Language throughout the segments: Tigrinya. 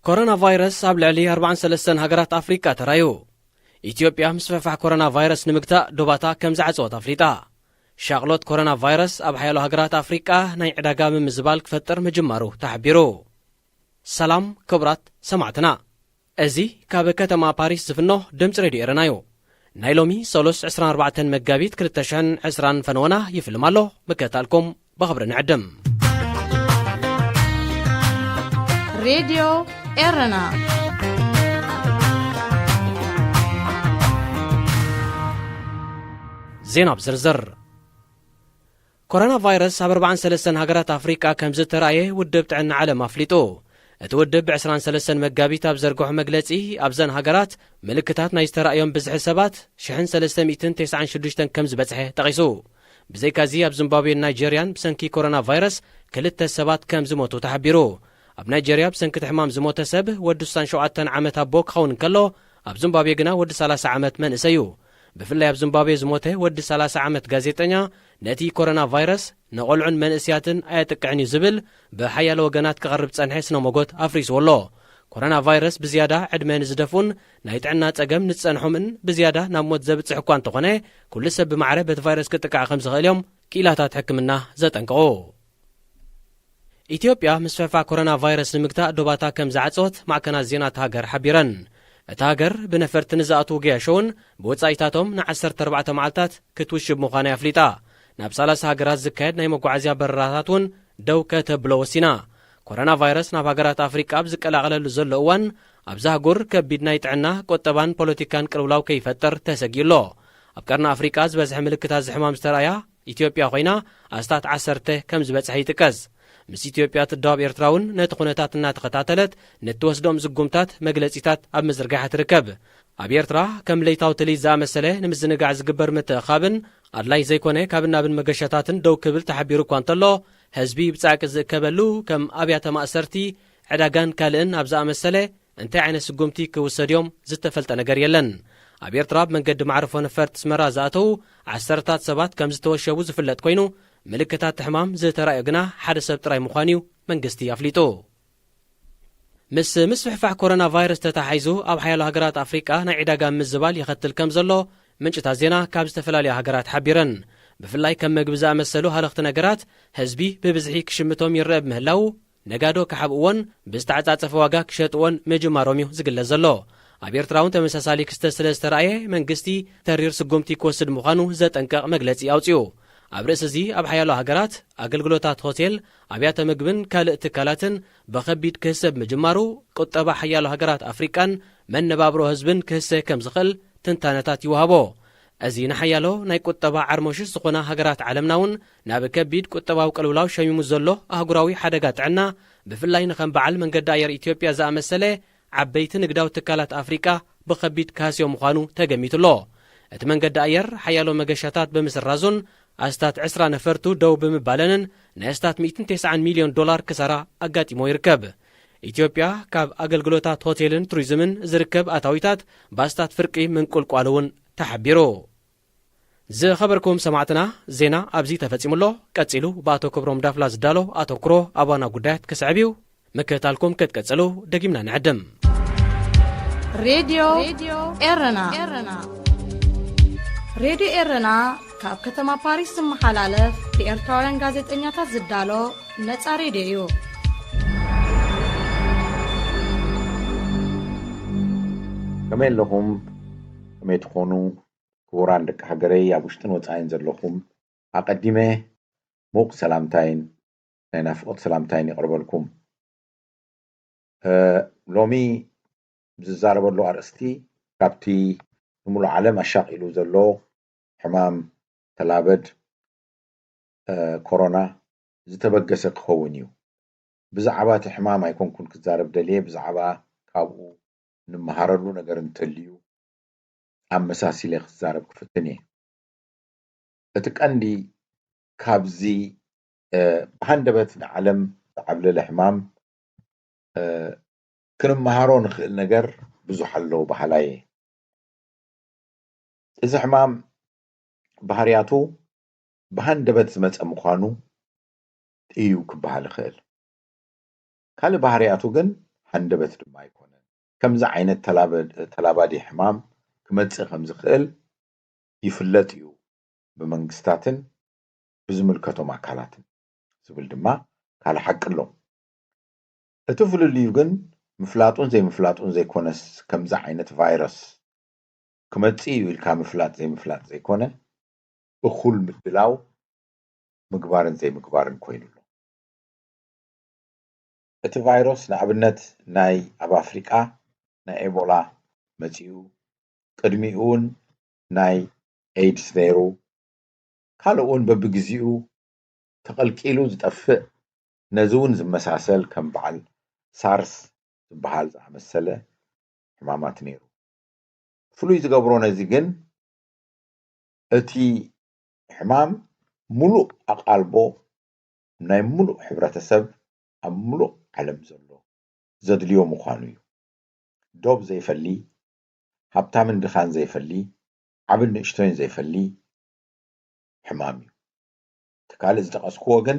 ኮሮና ቫይረስ ኣብ ልዕሊ ኣርባዓን ሰለስተን ሃገራት ኣፍሪቃ ተራዩ። ኢትዮጵያ ምስፍሕፋሕ ኮሮና ቫይረስ ንምግታእ ዶባታ ከም ዝዓጸወት ኣፍሊጣ። ሻቕሎት ኮሮና ቫይረስ ኣብ ሓያሎ ሃገራት ኣፍሪቃ ናይ ዕዳጋ ምምዝባል ክፈጥር ምጅማሩ ተሓቢሩ። ሰላም ክቡራት ሰማዕትና፣ እዚ ካብ ከተማ ፓሪስ ዝፍኖ ድምፂ ሬድዮ ኤረና እዩ። ናይ ሎሚ ሰሉስ ዕስራን ኣርባዕተን መጋቢት ክልተ ሽሕን ዕስራን ፈነወና ይፍልም ኣሎ። ምክትታልኩም ብኽብሪ ንዕድም። ሬድዮ ኤረና። ዜና ብዝርዝር። ኮሮና ቫይረስ ኣብ ኣርባዓን ሰለስተን ሃገራት ኣፍሪቃ ከም ዝተራእየ ውድብ ጥዕና ዓለም ኣፍሊጡ። እቲ ውድብ ብ ዕስራን ሰለስተን መጋቢት ኣብ ዘርግሖ መግለጺ፣ ኣብዘን ሃገራት ምልክታት ናይ ዝተራእዮም ብዝሒ ሰባት ሽሕን ሰለስተ ሚእትን ተስዓን ሽዱሽተን ከም ዝበጽሐ ጠቒሱ። ብዘይካዚ ኣብ ዚምባብዌን ናይጀርያን ብሰንኪ ኮሮና ቫይረስ ክልተ ሰባት ከም ዝሞቱ ተሓቢሩ። ኣብ ናይጀርያ ብሰንኪ እቲ ሕማም ዝሞተ ሰብ ወዲ ስሳን ሸውዓተን ዓመት ኣቦ ክኸውን እንከሎ፣ ኣብ ዚምባብዌ ግና ወዲ ሰላሳ ዓመት መንእሰይ እዩ። ብፍላይ ኣብ ዚምባብዌ ዝሞተ ወዲ ሰላሳ ዓመት ጋዜጠኛ ነቲ ኮሮና ቫይረስ ንቖልዑን መንእስያትን ኣየጥቅዕን እዩ ዝብል ብሓያሎ ወገናት ክቐርብ ዝጸንሐ ስነ ሞጎት ኣፍሪስዎ ኣሎ። ኮሮና ቫይረስ ብዝያዳ ዕድመ ንዝደፍኡን ናይ ጥዕና ጸገም ንዝጸንሖምን ብዝያዳ ናብ ሞት ዘብጽሕ እኳ እንተኾነ፣ ኩሉ ሰብ ብማዕረ በቲ ቫይረስ ክጥቃዕ ከም ዝኽእል እዮም ክኢላታት ሕክምና ዘጠንቅቑ። ኢትዮጵያ ምስፍሕፋሕ ኮሮና ቫይረስ ንምግታእ ዶባታ ከም ዝዓጸወት ማዕከናት ዜና እታ ሃገር ሓቢረን። እታ ሃገር ብነፈርቲ ንዝኣትዉ ገያሾ እውን ብወጻኢታቶም ንዓሰርተ ኣርባዕተ መዓልታት ክትውሽብ ምዃና ኣፍሊጣ። ናብ ሰላሳ ሃገራት ዝካየድ ናይ መጓዓዝያ በረራታት እውን ደው ከተብሎ ወሲና። ኮሮና ቫይረስ ናብ ሃገራት ኣፍሪቃ ኣብ ዝቀላቐለሉ ዘሎ እዋን፣ ኣብዚ ኣህጉር ከቢድ ናይ ጥዕና፣ ቁጠባን ፖለቲካን ቅልውላው ከይፈጥር ተሰጊኡ ኣሎ። ኣብ ቀርኒ ኣፍሪቃ ዝበዝሐ ምልክታት እዚ ሕማም ዝተራእያ ኢትዮጵያ ኮይና፣ ኣስታት ዓሰርተ ከም ዝበጽሐ ይጥቀስ። ምስ ኢትዮጵያ ትዳወብ ኤርትራ እውን ነቲ ኩነታት እናተኸታተለት ንትወስዶም ዝጉምታት መግለጺታት ኣብ ምዝርጋሕ ትርከብ። ኣብ ኤርትራ ከም ለይታዊ ትልሂት ዝኣመሰለ ንምዝንጋዕ ዝግበር ምትእኻብን ኣድላይ ዘይኮነ ካብ ናብን መገሻታትን ደው ክብል ተሓቢሩ እኳ እንተሎ፣ ህዝቢ ብጻዕቂ ዝእከበሉ ከም ኣብያተ ማእሰርቲ፣ ዕዳጋን ካልእን ኣብ ዝኣመሰለ እንታይ ዓይነት ስጉምቲ ክውሰድ እዮም ዝተፈልጠ ነገር የለን። ኣብ ኤርትራ ብመንገዲ ማዕርፎ ነፈርቲ ኣስመራ ዝኣተዉ ዓሰርታት ሰባት ከም ዝተወሸቡ ዝፍለጥ ኮይኑ፣ ምልክታት እቲ ሕማም ዝተራእዮ ግና ሓደ ሰብ ጥራይ ምዃኑ እዩ መንግስቲ ኣፍሊጡ። ምስ ምስፍሕፋሕ ኮሮና ቫይረስ ተተሓሒዙ ኣብ ሓያሎ ሃገራት ኣፍሪቃ ናይ ዕዳጋ ምዝባል ይኸትል ከም ዘሎ ምንጭታት ዜና ካብ ዝተፈላለዩ ሃገራት ሓቢረን። ብፍላይ ከም መግቢ ዝኣመሰሉ ሃለኽቲ ነገራት ህዝቢ ብብዝሒ ክሽምቶም ይረአ ብምህላዉ፣ ነጋዶ ክሓብእዎን ብዝተዓጻጸፈ ዋጋ ክሸጥዎን ምጅማሮም እዩ ዝግለጽ ዘሎ። ኣብ ኤርትራ እውን ተመሳሳሊ ክስተት ስለ ዝተራእየ፣ መንግስቲ ተሪር ስጉምቲ ክወስድ ምዃኑ ዘጠንቅቕ መግለጺ ኣውጺኡ። ኣብ ርእሲ እዚ፣ ኣብ ሓያሎ ሃገራት ኣገልግሎታት ሆቴል፣ ኣብያተ ምግብን ካልእ ትካላትን ብኸቢድ ክህሰብ ምጅማሩ፣ ቁጠባ ሓያሎ ሃገራት ኣፍሪቃን መነባብሮ ህዝብን ክህሰ ከም ዝኽእል ትንታነታት ይወሃቦ። እዚ ንሓያሎ ናይ ቁጠባ ዓርሞሽሽ ዝኾና ሃገራት ዓለምና እውን ናብ ከቢድ ቁጠባዊ ቅልውላው ሸሚሙ ዘሎ ኣህጉራዊ ሓደጋ ጥዕና፣ ብፍላይ ንከም በዓል መንገዲ ኣየር ኢትዮጵያ ዝኣመሰለ ዓበይቲ ንግዳዊ ትካላት ኣፍሪቃ ብኸቢድ ክሃስዮ ምዃኑ ተገሚቱ ኣሎ። እቲ መንገዲ ኣየር ሓያሎ መገሻታት ብምስራዙን ኣስታት ዕስራ ነፈርቱ ደው ብምባለንን ናይ ኣስታት ሚእትን ተስዓን ሚልዮን ዶላር ክሳራ ኣጋጢሞ ይርከብ። ኢትዮጵያ ካብ ኣገልግሎታት ሆቴልን ቱሪዝምን ዝርከብ ኣታዊታት ብኣስታት ፍርቂ ምንቁልቋሉ እውን ተሓቢሩ። ዝኸበርኩም ሰማዕትና፣ ዜና ኣብዚ ተፈጺሙ ኣሎ። ቀጺሉ ብኣቶ ክብሮም ዳፍላ ዝዳሎ ኣተኩሮ ኣባና ጉዳያት ክስዕብ እዩ። ምክትታልኩም ክትቀጽሉ ደጊምና ንዕድም። ሬድዮ ኤረና። ሬድዮ ኤረና ካብ ከተማ ፓሪስ ዝመሓላለፍ ብኤርትራውያን ጋዜጠኛታት ዝዳሎ ነጻ ሬድዮ እዩ። ከመይ ኣለኹም? ከመይ ትኾኑ? ክቡራን ደቂ ሃገረይ፣ ኣብ ውሽጥን ወጻኢን ዘለኹም፣ ኣቐዲመ ምዉቕ ሰላምታይን ናይ ናፍቖት ሰላምታይን የቕርበልኩም። እ፣ ሎሚ ዝዛረበሉ ኣርእስቲ ካብቲ ንምሉእ ዓለም ኣሻቒሉ ዘሎ ሕማም ተላበድ፣ እ፣ ኮሮና ዝተበገሰ ክኸውን እዩ። ብዛዕባ እቲ ሕማም ኣይኮንኩን ክዛረብ ደልየ፣ ብዛዕባ ካብኡ ንመሃረሉ ነገር እንተልዩ ኣመሳሲለ ክዛረብ ክፍትን እየ። እቲ ቀንዲ ካብዚ፣ እ፣ ብሃንደበት ንዓለም ዝዓብለለ ሕማም፣ እ፣ ክንመሃሮ ንኽእል ነገር ብዙሕ ኣሎ በሃላይ እየ። እዚ ሕማም ባህርያቱ ብሃንደበት ዝመጸ ምዃኑ እዩ ክበሃል ይኽእል። ካልእ ባህርያቱ ግን ሃንደበት ድማ ኣይኮነን። ከምዚ ዓይነት ተላበ-፣ ተላባዲ ሕማም ክመጽእ ከም ዝኽእል ይፍለጥ እዩ ብመንግስታትን ብዝምልከቶም ኣካላትን ዝብል ድማ ካልእ ሓቂ ኣሎ። እቲ ፍልልዩ ግን ምፍላጡን ዘይምፍላጡን ዘይኮነስ፣ ከምዚ ዓይነት ቫይረስ ክመጽእ እዩ ኢልካ ምፍላጥ ዘይምፍላጥ ዘይኮነ፣ እኹል ምድላው ምግባርን ዘይምግባርን ኮይኑ ኣሎ። እቲ ቫይረስ ንኣብነት ናይ ኣብ ኣፍሪቃ ናይ ኤቦላ መጺኡ፣ ቅድሚኡ እውን ናይ ኤድስ ነይሩ፣ ካልእ እውን በብግዜኡ ተቐልቂሉ ዝጠፍእ፣ ነዚ እውን ዝመሳሰል ከም በዓል ሳርስ ዝበሃል ዝኣመሰለ ሕማማት ነይሩ። ፍሉይ ዝገብሮ ነዚ ግን እቲ ሕማም ሙሉእ ኣቓልቦ ናይ ሙሉእ ሕብረተሰብ ኣብ ሙሉእ ዓለም ዘሎ ዘድልዮ ምዃኑ እዩ። ዶብ ዘይፈሊ፣ ሃብታምን ድኻን ዘይፈሊ፣ ዓብን ንእሽቶይን ዘይፈሊ ሕማም እዩ። እቲ ካልእ ዝጠቐስክዎ ግን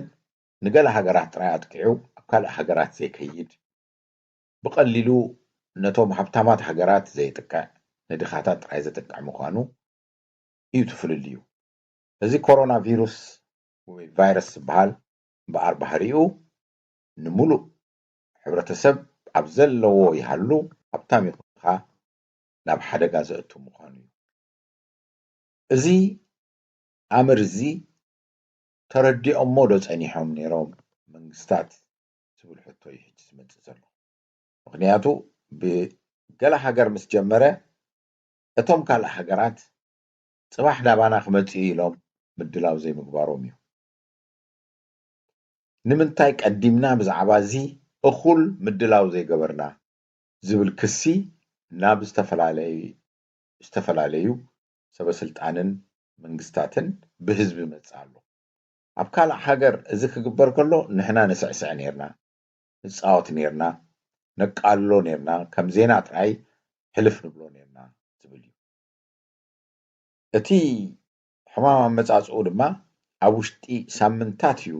ንገለ ሃገራት ጥራይ ኣጥቂዑ ኣብ ካልእ ሃገራት ዘይከይድ፣ ብቐሊሉ ነቶም ሃብታማት ሃገራት ዘየጥቅዕ፣ ንድኻታት ጥራይ ዘጥቅዕ ምዃኑ እዩ እቲ ፍልልዩ። እዚ ኮሮና ቪሩስ ወይ ቫይረስ ዝበሃል እምበኣር ባህሪኡ ንሙሉእ ሕብረተሰብ ኣብ ዘለዎ ይሃሉ፣ ሃብታም ይኹን ድኻ፣ ናብ ሓደጋ ዘእቱ ምዃኑ እዩ። እዚ ኣምር እዚ ተረዲኦሞ ዶ ጸኒሖም ነይሮም መንግስታት ዝብል ሕቶ እዩ ሕጂ ዝመጽእ ዘሎ። ምኽንያቱ ብገለ ሃገር ምስ ጀመረ እቶም ካልእ ሃገራት ጽባሕ ናባና ክመጽእ እዩ ኢሎም ምድላው ዘይምግባሮም እዩ። ንምንታይ ቀዲምና ብዛዕባ እዚ እኹል ምድላው ዘይገበርና ዝብል ክሲ ናብ ዝተፈላለዩ፣ ዝተፈላለዩ ሰበስልጣንን መንግስታትን ብህዝቢ ይመጽእ ኣሎ። ኣብ ካልእ ሃገር እዚ ክግበር ከሎ ንሕና ንስዕስዕ ነይርና፣ ንጻወት ነይርና፣ ነቃልሎ ነይርና፣ ከም ዜና ጥራይ ሕልፍ ንብሎ ነይርና ዝብል እዩ። እቲ ሕማም ኣመጻጽኡ ድማ ኣብ ውሽጢ ሳምንታት እዩ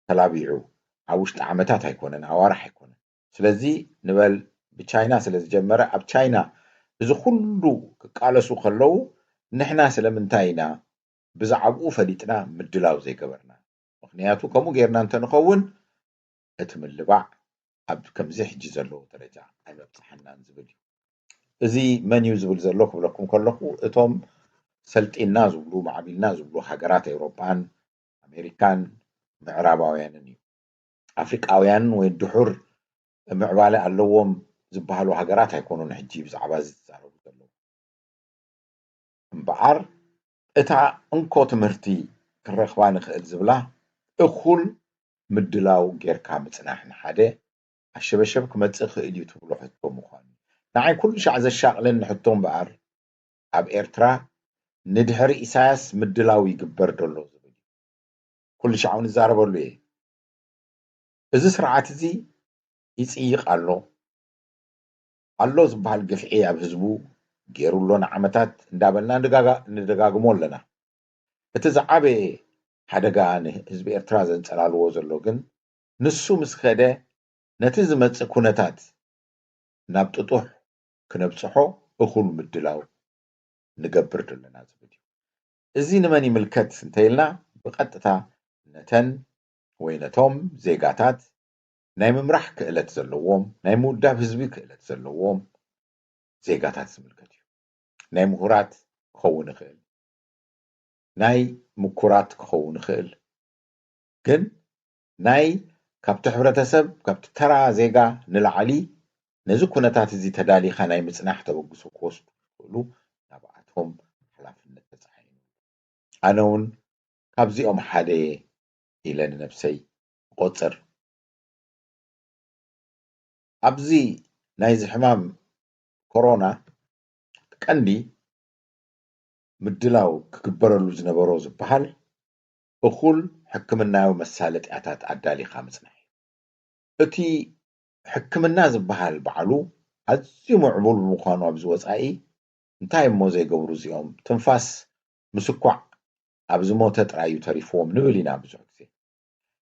ተላቢዑ፣ ኣብ ውሽጢ ዓመታት ኣይኮነን፣ ኣዋርሕ ኣይኮነን። ስለዚ ንበል ብቻይና ስለ ዝጀመረ፣ ኣብ ቻይና እዚ ኩሉ ክቃለሱ ከለዉ ንሕና ስለምንታይ ኢና ብዛዕባኡ ፈሊጥና ምድላው ዘይገበርና? ምኽንያቱ ከምኡ ጌርና እንተንኸውን እቲ ምልባዕ ኣብ ከምዚ ሕጂ ዘለዎ ደረጃ ኣይመብጽሓናን ዝብል እዩ። እዚ መን እዩ ዝብል ዘሎ ክብለኩም ከለኹ፣ እቶም ሰልጢና ዝብሉ፣ ማዕቢልና ዝብሉ ሃገራት ኤውሮጳን ኣሜሪካን ምዕራባውያንን እዩ። ኣፍሪቃውያን ወይ ድሑር ምዕባለ ኣለዎም ዝበሃሉ ሃገራት ኣይኮኑን ሕጂ ብዛዕባ እዚ ዝዛረቡ ዘለዉ። እምበኣር እታ እንኮ ትምህርቲ ክንረኽባ ንኽእል ዝብላ እኹል ምድላው ጌርካ ምጽናሕ ንሓደ ኣሸበሸብ ክመጽእ ክእል እዩ ትብሎ ሕቶ ምዃኑ። ንዓይ ኩሉ ሻዕ ዘሻቕለኒ ሕቶ እምበኣር ኣብ ኤርትራ ንድሕሪ ኢሳያስ ምድላው ይግበር ደሎ ዝብል እዩ። ኩሉ ሻዕ እውን እዛረበሉ እየ። እዚ ስርዓት እዚ ይጽይቕ ኣሎ። ኣሎ ዝበሃል ግፍዒ ኣብ ህዝቡ ገይሩ ኣሎ ንዓመታት እንዳበልና ንደጋጋ-፣ ንደጋግሞ ኣለና። እቲ ዝዓበየ ሓደጋ ንህዝቢ ኤርትራ ዘንጸላልዎ ዘሎ ግን ንሱ ምስ ከደ ነቲ ዝመጽእ ኩነታት ናብ ጥጡሕ ክነብጽሖ እኹል ምድላው ንገብር ዘለና ዝብል እዩ። እዚ ንመን ይምልከት እንተኢልና ብቐጥታ ነተን ወይ ነቶም ዜጋታት ናይ ምምራሕ ክእለት ዘለዎም፣ ናይ ምውዳብ ህዝቢ ክእለት ዘለዎም ዜጋታት ዝምልከት እዩ። ናይ ምሁራት ክኸውን ይኽእል፣ ናይ ምኩራት ክኸውን ይኽእል፣ ግን ናይ ካብቲ ሕብረተሰብ ካብቲ ተራ ዜጋ ንላዕሊ ነዚ ኩነታት እዚ ተዳሊኻ ናይ ምጽናሕ ተበግሶ ክወስዱ ዝኽእሉ ናብኣቶም ሓላፍነት ተጻዒኑ። ኣነ እውን ካብዚኦም ሓደ እየ ኢለ ንነብሰይ እቆጽር። ኣብዚ ናይዚ ሕማም ኮሮና ቀንዲ ምድላው ክግበረሉ ዝነበሮ ዝበሃል እኹል ሕክምናዊ መሳለጥያታት ኣዳሊኻ ምጽናሕ እዩ። እቲ ሕክምና ዝበሃል ባዕሉ ኣዝዩ ምዕቡል ብምዃኑ ኣብዚ ወጻኢ እንታይ እሞ ዘይገብሩ እዚኦም? ትንፋስ ምስኳዕ ኣብ ዝሞተ ጥራይ እዩ ተሪፍዎም ንብል ኢና ብዙሕ ግዜ።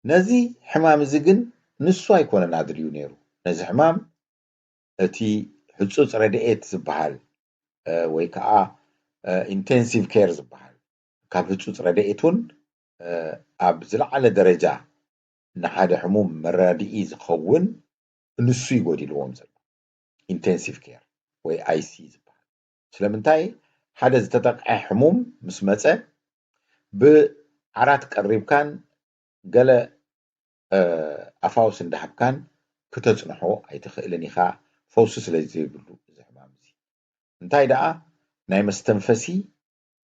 ነዚ ሕማም እዚ ግን ንሱ ኣይኮነን ኣድልዩ ነይሩ። ነዚ ሕማም እቲ ህጹጽ ረድኤት ዝበሃል ወይ ከዓ ኢንቴንሲቭ ኬር ዝበሃል ካብ ህጹጽ ረድኤት እውን ኣብ ዝለዓለ ደረጃ ንሓደ ሕሙም መራድኢ ዝኸውን ንሱ እዩ ጎዲልዎም ዘሎ። ኢንቴንሲቭ ኬር ወይ ኣይሲ ዝበሃል ስለምንታይ ሓደ ዝተጠቕዐ ሕሙም ምስ መፀ ብዓራት ቀሪብካን ገለ ኣፋውስ እንዳሃብካን ክተፅንሖ ኣይትኽእልን ኢኻ። ፈውሲ ስለ ዘይብሉ እዚ ሕማም እዚ እንታይ ደኣ ናይ መስተንፈሲ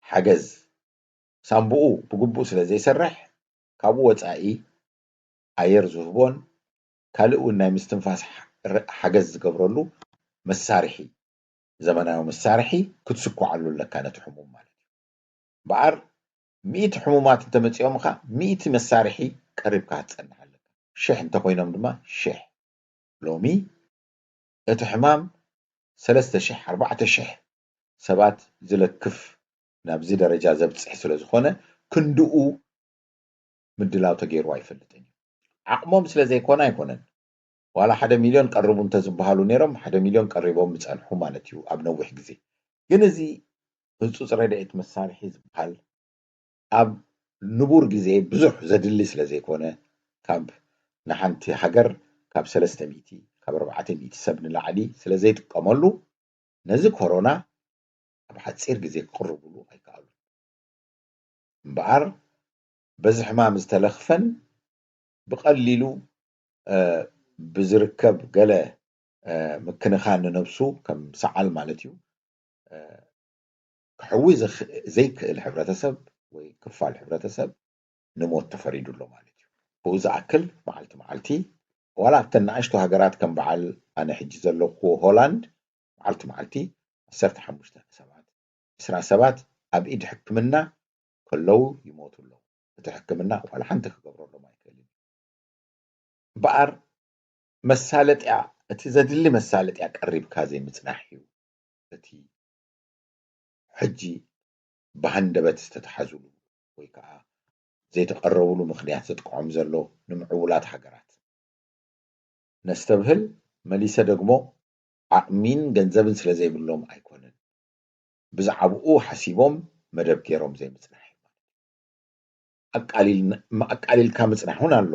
ሓገዝ ሳምቡኡ ብግቡእ ስለ ዘይሰርሕ ካብኡ ወፃኢ ኣየር ዝህቦን ካልእ እውን ናይ ምስትንፋስ ሓገዝ ዝገብረሉ መሳርሒ ዘመናዊ መሳርሒ ክትስኩዓሉ ኣለካ ነቲ ሕሙም ማለት እዩ። እምበኣር ሚእቲ ሕሙማት እንተመፂኦምኻ ሚእቲ መሳርሒ ቀሪብካ ክትፀንሕ ኣለካ። ሽሕ እንተኮይኖም ድማ ሽሕ። ሎሚ እቲ ሕማም ሰለስተ ሽሕ ኣርባዕተ ሽሕ ሰባት ዝለክፍ ናብዚ ደረጃ ዘብፅሕ ስለ ዝኾነ ክንድኡ ምድላው ተገይሩ ኣይፈልጥን እዩ። ዓቕሞም ስለ ዘይኮነ ኣይኮነን። ዋላ ሓደ ሚልዮን ቀርቡ እንተዝበሃሉ ነይሮም ሓደ ሚልዮን ቀሪቦም ምፀንሑ ማለት እዩ ኣብ ነዊሕ ግዜ። ግን እዚ ህፁፅ ረድኤት መሳርሒ ዝበሃል ኣብ ንቡር ግዜ ብዙሕ ዘድሊ ስለ ዘይኮነ ካብ ንሓንቲ ሃገር ካብ ሰለስተ ሚእቲ ካብ ኣርባዕተ ሚእቲ ሰብ ንላዕሊ ስለ ዘይጥቀመሉ ነዚ ኮሮና ኣብ ሓፂር ግዜ ክቕርብሉ ኣይከኣሉን። እምበኣር በዚ ሕማም ዝተለኽፈን ብቐሊሉ ብዝርከብ ገለ ምክንኻን ንነብሱ ከም ሰዓል ማለት እዩ ክሕዊ ዘይክእል ሕብረተሰብ ወይ ክፋል ሕብረተሰብ ንሞት ተፈሪዱ ኣሎ ማለት እዩ። ብኡ ዝኣክል መዓልቲ መዓልቲ ዋላ ኣብተን ንኣሽቱ ሃገራት ከም በዓል ኣነ ሕጂ ዘለኩዎ ሆላንድ መዓልቲ መዓልቲ ዓሰርተ ሓሙሽተ ሰባት ዕስራ ሰባት ኣብ ኢድ ሕክምና ከለዉ ይሞቱ ኣለዉ። እቲ ሕክምና ዋላ ሓንቲ ክገብረሎም ኣይክእልን እዩ። እምበኣር መሳለጥያ እቲ ዘድሊ መሳለጥያ ቀሪብካ ዘይምፅናሕ እዩ እቲ ሕጂ ብሃንደበት ዝተተሓዙሉ ወይ ከዓ ዘይተቐረቡሉ ምኽንያት ዘጥቅዖም ዘሎ ንምዕቡላት ሃገራት። ነስተብህል መሊሰ ደግሞ ዓቕሚን ገንዘብን ስለ ዘይብሎም ኣይኮነን። ብዛዕባኡ ሓሲቦም መደብ ገይሮም ዘይምፅናሕ እዩ። ኣቃሊልካ ምፅናሕ እውን ኣሎ።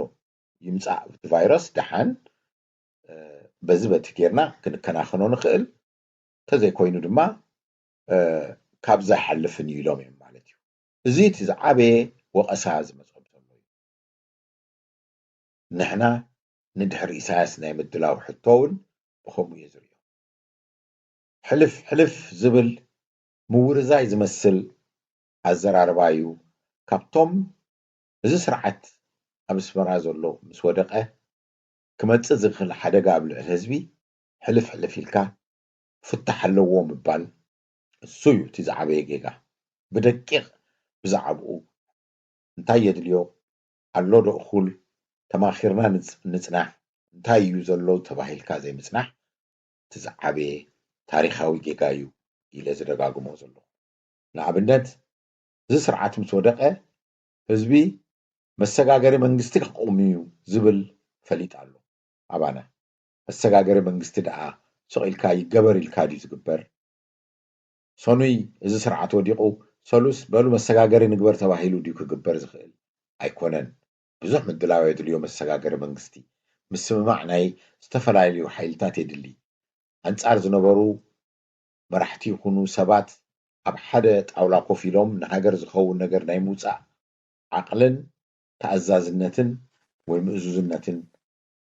ይምፃእ እቲ ቫይረስ ደሓን በዚ በቲ ጌርና ክንከናኸኖ ንኽእል እንተዘይኮይኑ ድማ ካብዛ ይሓልፍን እዩ ኢሎም እዮም ማለት እዩ። እዚ እቲ ዝዓበየ ወቐሳ ዝመፅኦም ዘሎ እዩ። ንሕና ንድሕሪ ኢሳያስ ናይ ምድላው ሕቶ እውን ብኸምኡ እየ ዝርእዮ። ሕልፍ ሕልፍ ዝብል ምውርዛይ ዝመስል ኣዘራርባ እዩ ካብቶም እዚ ስርዓት ኣብ ኣስመራ ዘሎ ምስ ወደቐ ክመፅእ ዝኽእል ሓደጋ ኣብ ልዕሊ ህዝቢ ሕልፍ ሕልፍ ኢልካ ፍታሕ ኣለዎ ምባል እሱ እዩ እቲ ዝዓበየ ጌጋ። ብደቂቕ ብዛዕባኡ እንታይ የድልዮ ኣሎ ዶ እኹል ተማኺርና ንፅናሕ እንታይ እዩ ዘሎ ተባሂልካ ዘይምፅናሕ እቲ ዝዓበየ ታሪኻዊ ጌጋ እዩ ኢለ ዝደጋግሞ ዘለኹ። ንኣብነት እዚ ስርዓት ምስ ወደቐ ህዝቢ መሰጋገሪ መንግስቲ ክቆም እዩ ዝብል ፈሊጥ ኣሎ። ኣባና መሰጋገሪ መንግስቲ ደኣ ስቕ ኢልካ ይገበር ኢልካ ድዩ ዝግበር? ሰኑይ እዚ ስርዓት ወዲቑ ሰሉስ በሉ መሰጋገሪ ንግበር ተባሂሉ ድዩ ክግበር ዝኽእል? ኣይኮነን። ብዙሕ ምድላው የድልዮ መሰጋገሪ መንግስቲ። ምስምማዕ ናይ ዝተፈላለዩ ሓይልታት የድሊ። ኣንጻር ዝነበሩ መራሕቲ ይኹኑ ሰባት ኣብ ሓደ ጣውላ ኮፍ ኢሎም ንሃገር ዝኸውን ነገር ናይ ምውጻእ ዓቕልን ተኣዛዝነትን ወይ ምእዙዝነትን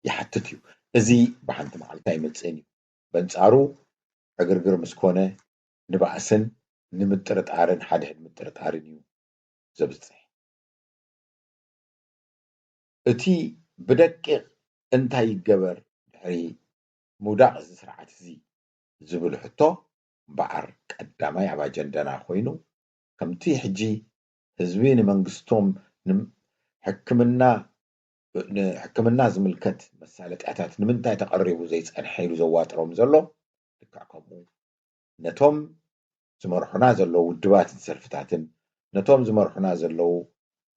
ይሓትት እዩ። እዚ ብሓንቲ መዓልቲ ኣይመጽእን እዩ። በንጻሩ ዕግርግር ምስ ኮነ ንባእስን ንምጥርጣርን ሓድሕድ ምጥርጣርን እዩ ዘብጽሕ። እቲ ብደቂቕ እንታይ ይገበር ድሕሪ ምውዳቕ እዚ ስርዓት እዚ ዝብል ሕቶ እምበኣር ቀዳማይ ኣብ ኣጀንዳና ኮይኑ ከምቲ ሕጂ ህዝቢ ንመንግስቶም ሕክምና ንሕክምና ዝምልከት መሳለጥያታት ንምንታይ ተቐሪቡ ዘይፀንሐ ኢሉ ዘዋጥሮም ዘሎ ልክዕ ከምኡ ነቶም ዝመርሑና ዘለዉ ውድባትን ሰልፍታትን ነቶም ዝመርሑና ዘለዉ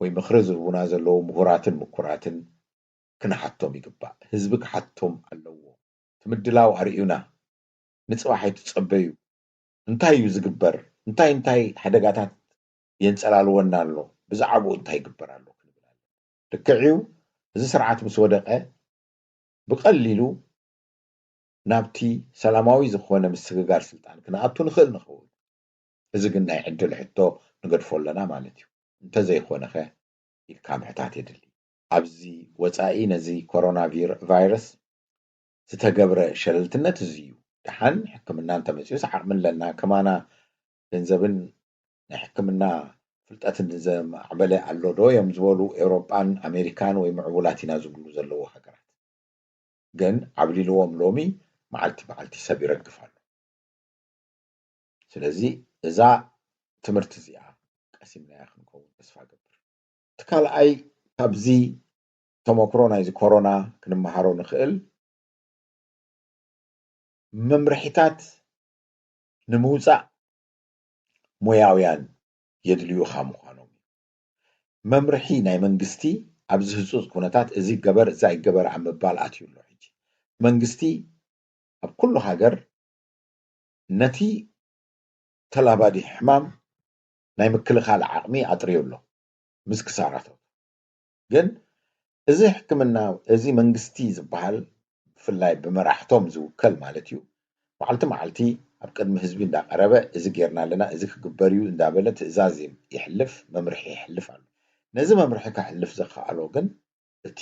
ወይ ምኽሪ ዝህቡና ዘለዉ ምሁራትን ምኩራትን ክንሓቶም ይግባእ። ህዝቢ ክሓቶም ኣለዎ። እቲ ምድላው ኣርእዩና፣ ንፅባሕ ኣይትፀበዩ። እንታይ እዩ ዝግበር? እንታይ እንታይ ሓደጋታት የንፀላልወና ኣሎ? ብዛዕባኡ እንታይ ይግበር ኣሎ ክንብል ኣሎ። ልክዕ እዩ፣ እዚ ስርዓት ምስ ወደቐ ብቐሊሉ ናብቲ ሰላማዊ ዝኾነ ምስግጋር ስልጣን ክንኣቱ ንኽእል ንኸውን። እዚ ግን ናይ ዕድል ሕቶ ንገድፎ ኣለና ማለት እዩ። እንተዘይኮነኸ ኢልካ ምሕታት የድሊ። ኣብዚ ወፃኢ ነዚ ኮሮና ቪር- ቫይረስ ዝተገብረ ሸለልትነት እዚ እዩ። ደሓን ሕክምና እንተመፂኡስ ዓቕሚ ኣለና፣ ከማና ገንዘብን ናይ ሕክምና ፍልጠትን ዘማዕበለ ኣሎ ዶ እዮም ዝበሉ ኤውሮጳን ኣሜሪካን ወይ ምዕቡላት ኢና ዝብሉ ዘለዉ ሃገራት። ግን ዓብሊልዎም ሎሚ መዓልቲ መዓልቲ ሰብ ይረግፍ ኣሎ። ስለዚ እዛ ትምህርቲ እዚኣ ቀሲምናያ ክንከውን ተስፋ ገብር። እቲ ካልኣይ ካብዚ ተመክሮ ናይዚ ኮሮና ክንመሃሮ ንኽእል መምርሒታት ንምውፃእ ሞያውያን የድልዩኻ ምዃኖም እዩ። መምርሒ ናይ መንግስቲ ኣብዚ ህፁፅ ኩነታት እዚ ይገበር እዚ ኣይገበር ኣብ ምባል ኣትዩ ኣሎ። ሕጂ መንግስቲ ኣብ ኩሉ ሃገር ነቲ ተላባዲ ሕማም ናይ ምክልኻል ዓቕሚ ኣጥርዩ ኣሎ ምስ ክሳራታቱ። ግን እዚ ሕክምና እዚ መንግስቲ ዝበሃል ብፍላይ ብመራሕቶም ዝውከል ማለት እዩ መዓልቲ መዓልቲ ኣብ ቅድሚ ህዝቢ እንዳቀረበ እዚ ጌርና ኣለና እዚ ክግበር እዩ እንዳበለ ትእዛዝ የሕልፍ መምርሒ የሕልፍ ኣሎ። ነዚ መምርሒ ከሕልፍ ዘኸኣሎ ግን እቲ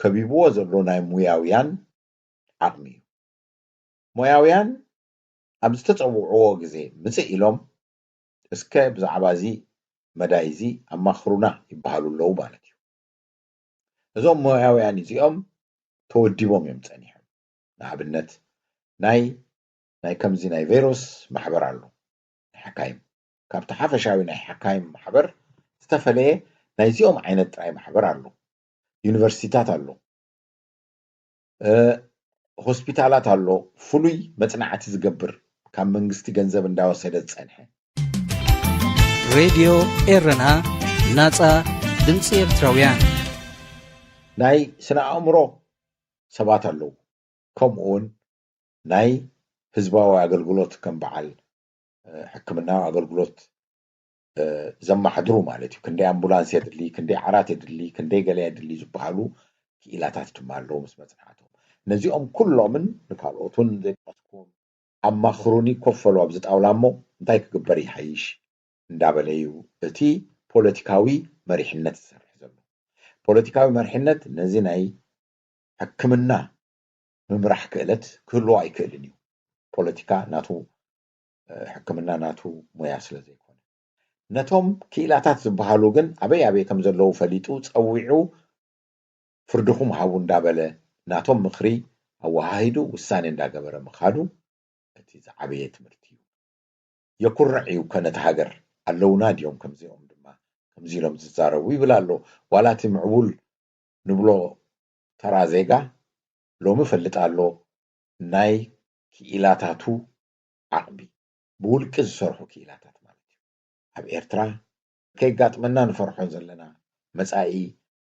ከቢብዎ ዘሎ ናይ ሙያውያን ዓቕሚ እዩ። ሞያውያን ኣብ ዝተፀውዕዎ ግዜ ምፅእ ኢሎም እስከ ብዛዕባ እዚ መዳይ እዚ ኣማኽሩና ይበሃሉ ኣለዉ ማለት እዩ። እዞም ሞያውያን እዚኦም ተወዲቦም እዮም ፀኒሖም። ንኣብነት ናይ ናይ ከምዚ ናይ ቬሮስ ማሕበር ኣሎ ናይ ሓካይም ካብቲ ሓፈሻዊ ናይ ሓካይም ማሕበር ዝተፈለየ ናይዚኦም ዓይነት ጥራይ ማሕበር ኣሎ። ዩኒቨርሲቲታት ኣሎ፣ ሆስፒታላት ኣሎ፣ ፍሉይ መፅናዕቲ ዝገብር ካብ መንግስቲ ገንዘብ እንዳወሰደ ዝፀንሐ። ሬድዮ ኤረና ናፃ ድምፂ ኤርትራውያን። ናይ ስነ ኣእምሮ ሰባት ኣለዉ፣ ከምኡ እውን ናይ ህዝባዊ ኣገልግሎት ከም በዓል ሕክምናዊ ኣገልግሎት ዘማሕድሩ ማለት እዩ። ክንደይ ኣምቡላንስ የድሊ፣ ክንደይ ዓራት የድሊ፣ ክንደይ ገለ የድሊ ዝበሃሉ ክኢላታት ድማ ኣለዉ ምስ መፅናዕቶም። ነዚኦም ኩሎምን ንካልኦት እውን ዘይጠቀስኩም ኣማኽሩኒ ኮፍ በሉ ኣብዚ ጣውላ እሞ እንታይ ክግበር ይሓይሽ እንዳበለ እዩ እቲ ፖለቲካዊ መሪሕነት ዝሰርሕ ዘሎ። ፖለቲካዊ መሪሕነት ነዚ ናይ ሕክምና ምምራሕ ክእለት ክህልዎ ኣይክእልን እዩ። ፖለቲካ ናቱ ሕክምና ናቱ ሞያ ስለ ዘይኮነ ነቶም ክኢላታት ዝበሃሉ ግን ኣበይ ኣበይ ከም ዘለዉ ፈሊጡ ፀዊዑ ፍርድኹም ሃቡ እንዳበለ ናቶም ምኽሪ ኣወሃሂዱ ውሳኔ እንዳገበረ ምኻዱ እቲ ዝዓበየ ትምህርቲ እዩ። የኩርዕ እዩ እኮ ነቲ ሃገር ኣለውና ድዮም ከምዚኦም ድማ ከምዚ ኢሎም ዝዛረቡ ይብል ኣሎ። ዋላ እቲ ምዕቡል ንብሎ ተራ ዜጋ ሎሚ ፈልጥ ኣሎ ናይ ክኢላታቱ ዓቕሚ ብውልቂ ዝሰርሑ ክኢላታት ማለት እዩ። ኣብ ኤርትራ ከይጋጥመና ንፈርሖን ዘለና መጻኢ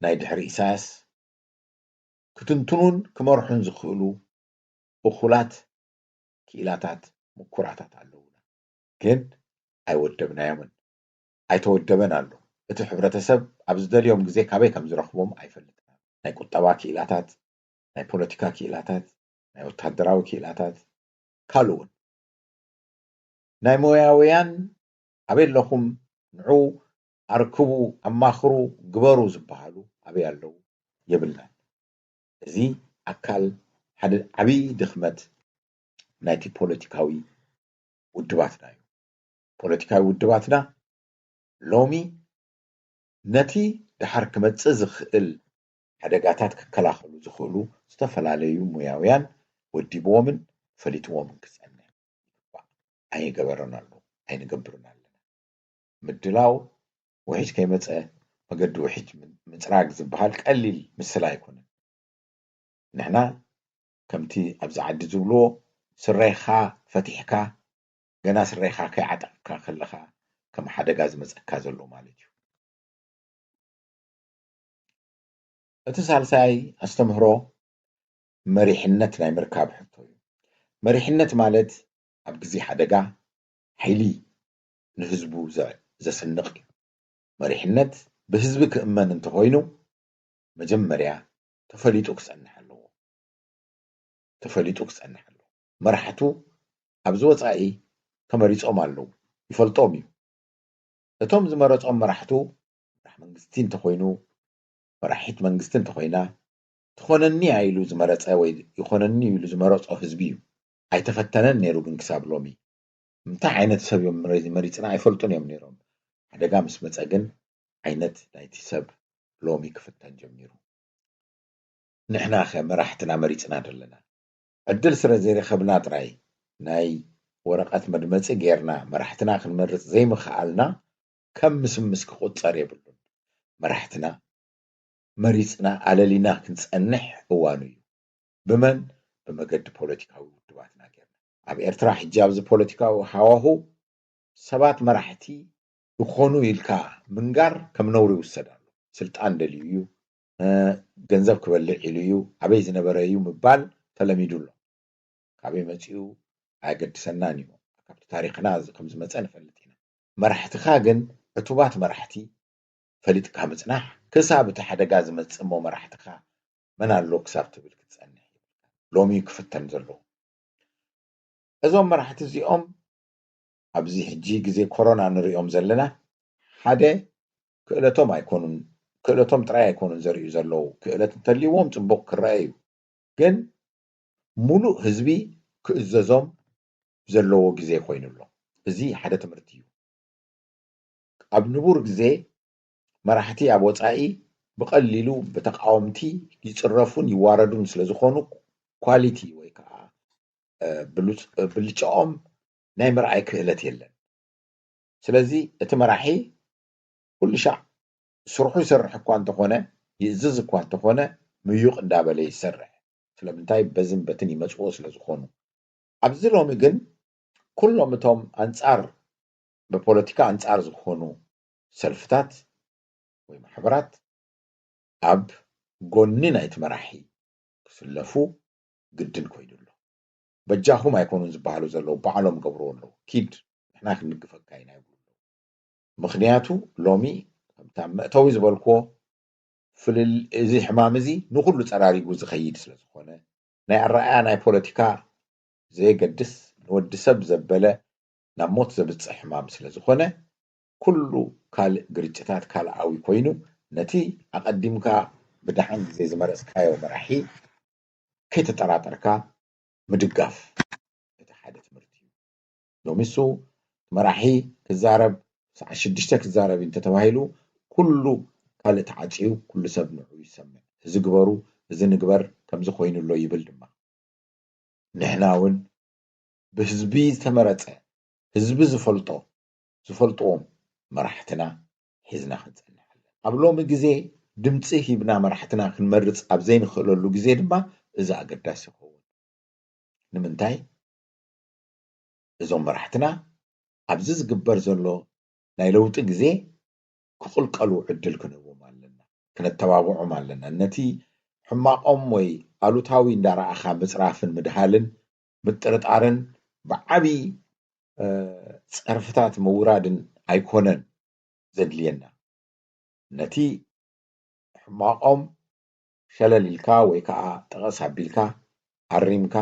ናይ ድሕሪ ኢሳያስ ክትንትኑን ክመርሑን ዝኽእሉ እኹላት ክኢላታት ምኩራታት ኣለዉና። ግን ኣይወደብናዮምን። ኣይተወደበን ኣሎ። እቲ ሕብረተሰብ ኣብ ዝደልዮም ግዜ ካበይ ከም ዝረኽቦም ኣይፈልጥን። ናይ ቁጠባ ክኢላታት፣ ናይ ፖለቲካ ክኢላታት፣ ናይ ወታደራዊ ክኢላታት፣ ካልእ እውን ናይ ሞያውያን ኣበይ ኣለኹም ንዑ ኣርክቡ ኣማኽሩ ግበሩ ዝበሃሉ ኣበይ ኣለዉ የብልናን። እዚ ኣካል ሓደ ዓብዪ ድኽመት ናይቲ ፖለቲካዊ ውድባትና እዩ። ፖለቲካዊ ውድባትና ሎሚ ነቲ ደሓር ክመጽእ ዝኽእል ሓደጋታት ክከላኸሉ ዝኽእሉ ዝተፈላለዩ ሙያውያን ወዲብዎምን ፈሊጥዎምን ክጸንሕ ይግባእ። ኣይገበረን ኣሎ ኣይንገብርን ኣለና። ምድላው ውሒጅ ከይመጸ መገዲ ውሒጅ ምጽራግ ዝበሃል ቀሊል ምስላ ኣይኮነን። ንሕና ከምቲ ኣብዚ ዓዲ ዝብልዎ ስረኻ ፈቲሕካ ገና ስረኻ ከይዓጠቕካ ከለኻ ከም ሓደጋ ዝመፀካ ዘሎ ማለት እዩ። እቲ ሳልሳይ ኣስተምህሮ መሪሕነት ናይ ምርካብ ሕቶ እዩ። መሪሕነት ማለት ኣብ ግዜ ሓደጋ ሓይሊ ንህዝቡ ዘ-፣ ዘስንቕ እዩ። መሪሕነት ብህዝቢ ክእመን እንተኾይኑ መጀመርያ ተፈሊጡ ክጸንሕ ኣለዎ። ተፈሊጡ ክጸንሕ ኣለዎ። መራሕቱ ኣብዚ ወጻኢ ተመሪጾም ኣለዉ፣ ይፈልጦም እዩ። እቶም ዝመረጾም መራሕቱ፣ መራሕ መንግስቲ እንተኾይኑ፣ መራሒት መንግስቲ እንተኾይና፣ ትኾነኒ እያ ኢሉ ዝመረጸ ወይ ይኾነኒ እዩ ኢሉ ዝመረጾ ህዝቢ እዩ። ኣይተፈተነን ነይሩ ግን ክሳብ ሎሚ። እንታይ ዓይነት ሰብ እዮም መሪ-፣ መሪጽና ኣይፈልጡን እዮም ነይሮም። ሓደጋ ምስ መጸ ግን ዓይነት ናይቲ ሰብ ሎሚ ክፍተን ጀሚሩ። ንሕናኸ መራሕትና መሪጽና ዶ ኣለና? ዕድል ስለ ዘይረኸብና ጥራይ ናይ ወረቐት መድመጺ ጌርና መራሕትና ክንመርጽ ዘይምኽኣልና ከም ምስምስ ክቑጸር የብሉን። መራሕትና መሪጽና ኣለሊና ክንጸንሕ እዋኑ እዩ። ብመን? ብመገዲ ፖለቲካዊ ውድባትና ጌርና። ኣብ ኤርትራ ሕጂ ኣብዚ ፖለቲካዊ ሃዋሁ ሰባት መራሕቲ ይኾኑ ኢልካ ምንጋር ከም ነውሪ ይውሰድ ኣሎ። ስልጣን ደልዩ እዩ፣ እ፣ ገንዘብ ክበልዕ ኢሉ እዩ፣ ኣበይ ዝነበረ እዩ ምባል ተለሚዱ ኣሎ። ካበይ መጺኡ ኣየገድሰናን እዩ። ካብቲ ታሪኽና ዝ-፣ ከም ዝመጸ ንፈልጥ ኢና። መራሕትኻ ግን ዕቱባት መራሕቲ ፈሊጥካ ምጽናሕ፣ ክሳብ እቲ ሓደጋ ዝመጽእ እሞ መራሕትኻ መን ኣሎ ክሳብ ትብል ክትጸንሕ እዩ። ሎሚ ክፍተን ዘለዎ። እዞም መራሕቲ እዚኦም ኣብዚ ሕጂ ግዜ ኮሮና ንሪኦም ዘለና ሓደ ክእለቶም ኣይኮኑን፣ ክእለቶም ጥራይ ኣይኮኑን ዘርእዩ ዘለዉ። ክእለት እንተልይዎም ጽቡቕ ክረአ እዩ። ግን ሙሉእ ህዝቢ ክእዘዞም ዘለዎ ግዜ ኮይኑ ኣሎ። እዚ ሓደ ትምህርቲ እዩ። ኣብ ንቡር ግዜ መራሕቲ ኣብ ወጻኢ ብቐሊሉ ብተቃወምቲ ይጽረፉን ይዋረዱን ስለ ዝኾኑ ኳሊቲ ወይ ከዓ፣ እ፣ ብሉጽ-፣ ብልጫኦም ናይ ምርኣይ ክእለት የለን። ስለዚ እቲ መራሒ ኩሉ ሻዕ ስርሑ ይሰርሕ እኳ እንተኾነ፣ ይእዝዝ እኳ እንተኾነ፣ ምዩቕ እንዳበለ ይሰርሕ። ስለምንታይ? በዝን በትን ይመጽዎ ስለ ዝኾኑ። ኣብዚ ሎሚ ግን ኩሎም እቶም ኣንጻር፣ ብፖለቲካ ኣንጻር ዝኾኑ ሰልፍታት ወይ ማሕበራት ኣብ ጎኒ ናይቲ መራሒ ክስለፉ ግድን ኮይኑ ኣሎ። በጃኹም ኣይኮኑን ዝበሃሉ ዘለዉ፣ ባዕሎም ገብርዎ ኣለዉ። ኪድ፣ ንሕና ክንድግፈካ ኢና ይብሉ ኣለዉ። ምኽንያቱ ሎሚ ከምቲ ኣብ መእተዊ ዝበልክዎ ፍልል-፣ እዚ ሕማም እዚ ንኹሉ ጸራሪጉ ዝኸይድ ስለ ዝኾነ፣ ናይ ኣረኣእያ ናይ ፖለቲካ ዘየገድስ፣ ንወዲ ሰብ ዘበለ ናብ ሞት ዘብጽሕ ሕማም ስለ ዝኾነ፣ ኩሉ ካልእ ግርጭታት ካልኣዊ ኮይኑ፣ ነቲ ኣቐዲምካ ብደሓን ግዜ ዝመረጽካዮ መራሒ ከይተጠራጠርካ ምድጋፍ፣ እቲ ሓደ ትምህርቲ እዩ። ሎሚ እሱ መራሒ ክዛረብ፣ ሰዓት ሽዱሽተ ክዛረብ እዩ እንተተባሂሉ፣ ኩሉ ካልእ ተዓጽዩ፣ ኩሉ ሰብ ንዕኡ ይሰምዕ። እዚ ግበሩ፣ እዚ ንግበር፣ ከምዚ ኮይኑ ኣሎ ይብል ድማ። ንሕና እውን ብህዝቢ ዝተመረጸ፣ ህዝቢ ዝፈልጦ፣ ዝፈልጥዎም መራሕትና ሒዝና ክንጸንሕ ኣለና። ኣብ ሎሚ ግዜ ድምጺ ሂብና መራሕትና ክንመርጽ ኣብ ዘይንኽእለሉ ግዜ ድማ እዚ ኣገዳሲ ይኸውን። ንምንታይ? እዞም መራሕትና ኣብዚ ዝግበር ዘሎ ናይ ለውጢ ግዜ ክቕልቀሉ ዕድል ክንህቦም ኣለና፣ ክነተባብዖም ኣለና። ነቲ ሕማቖም ወይ ኣሉታዊ እንዳረኣኻ ምጽራፍን ምድሃልን ምጥርጣርን ብዓቢ፣ እ፣ ጸርፍታት ምውራድን ኣይኮነን ዘድልየና። ነቲ ሕማቖም ሸለል ኢልካ ወይ ከኣ ጠቐስ ኣቢልካ ኣሪምካ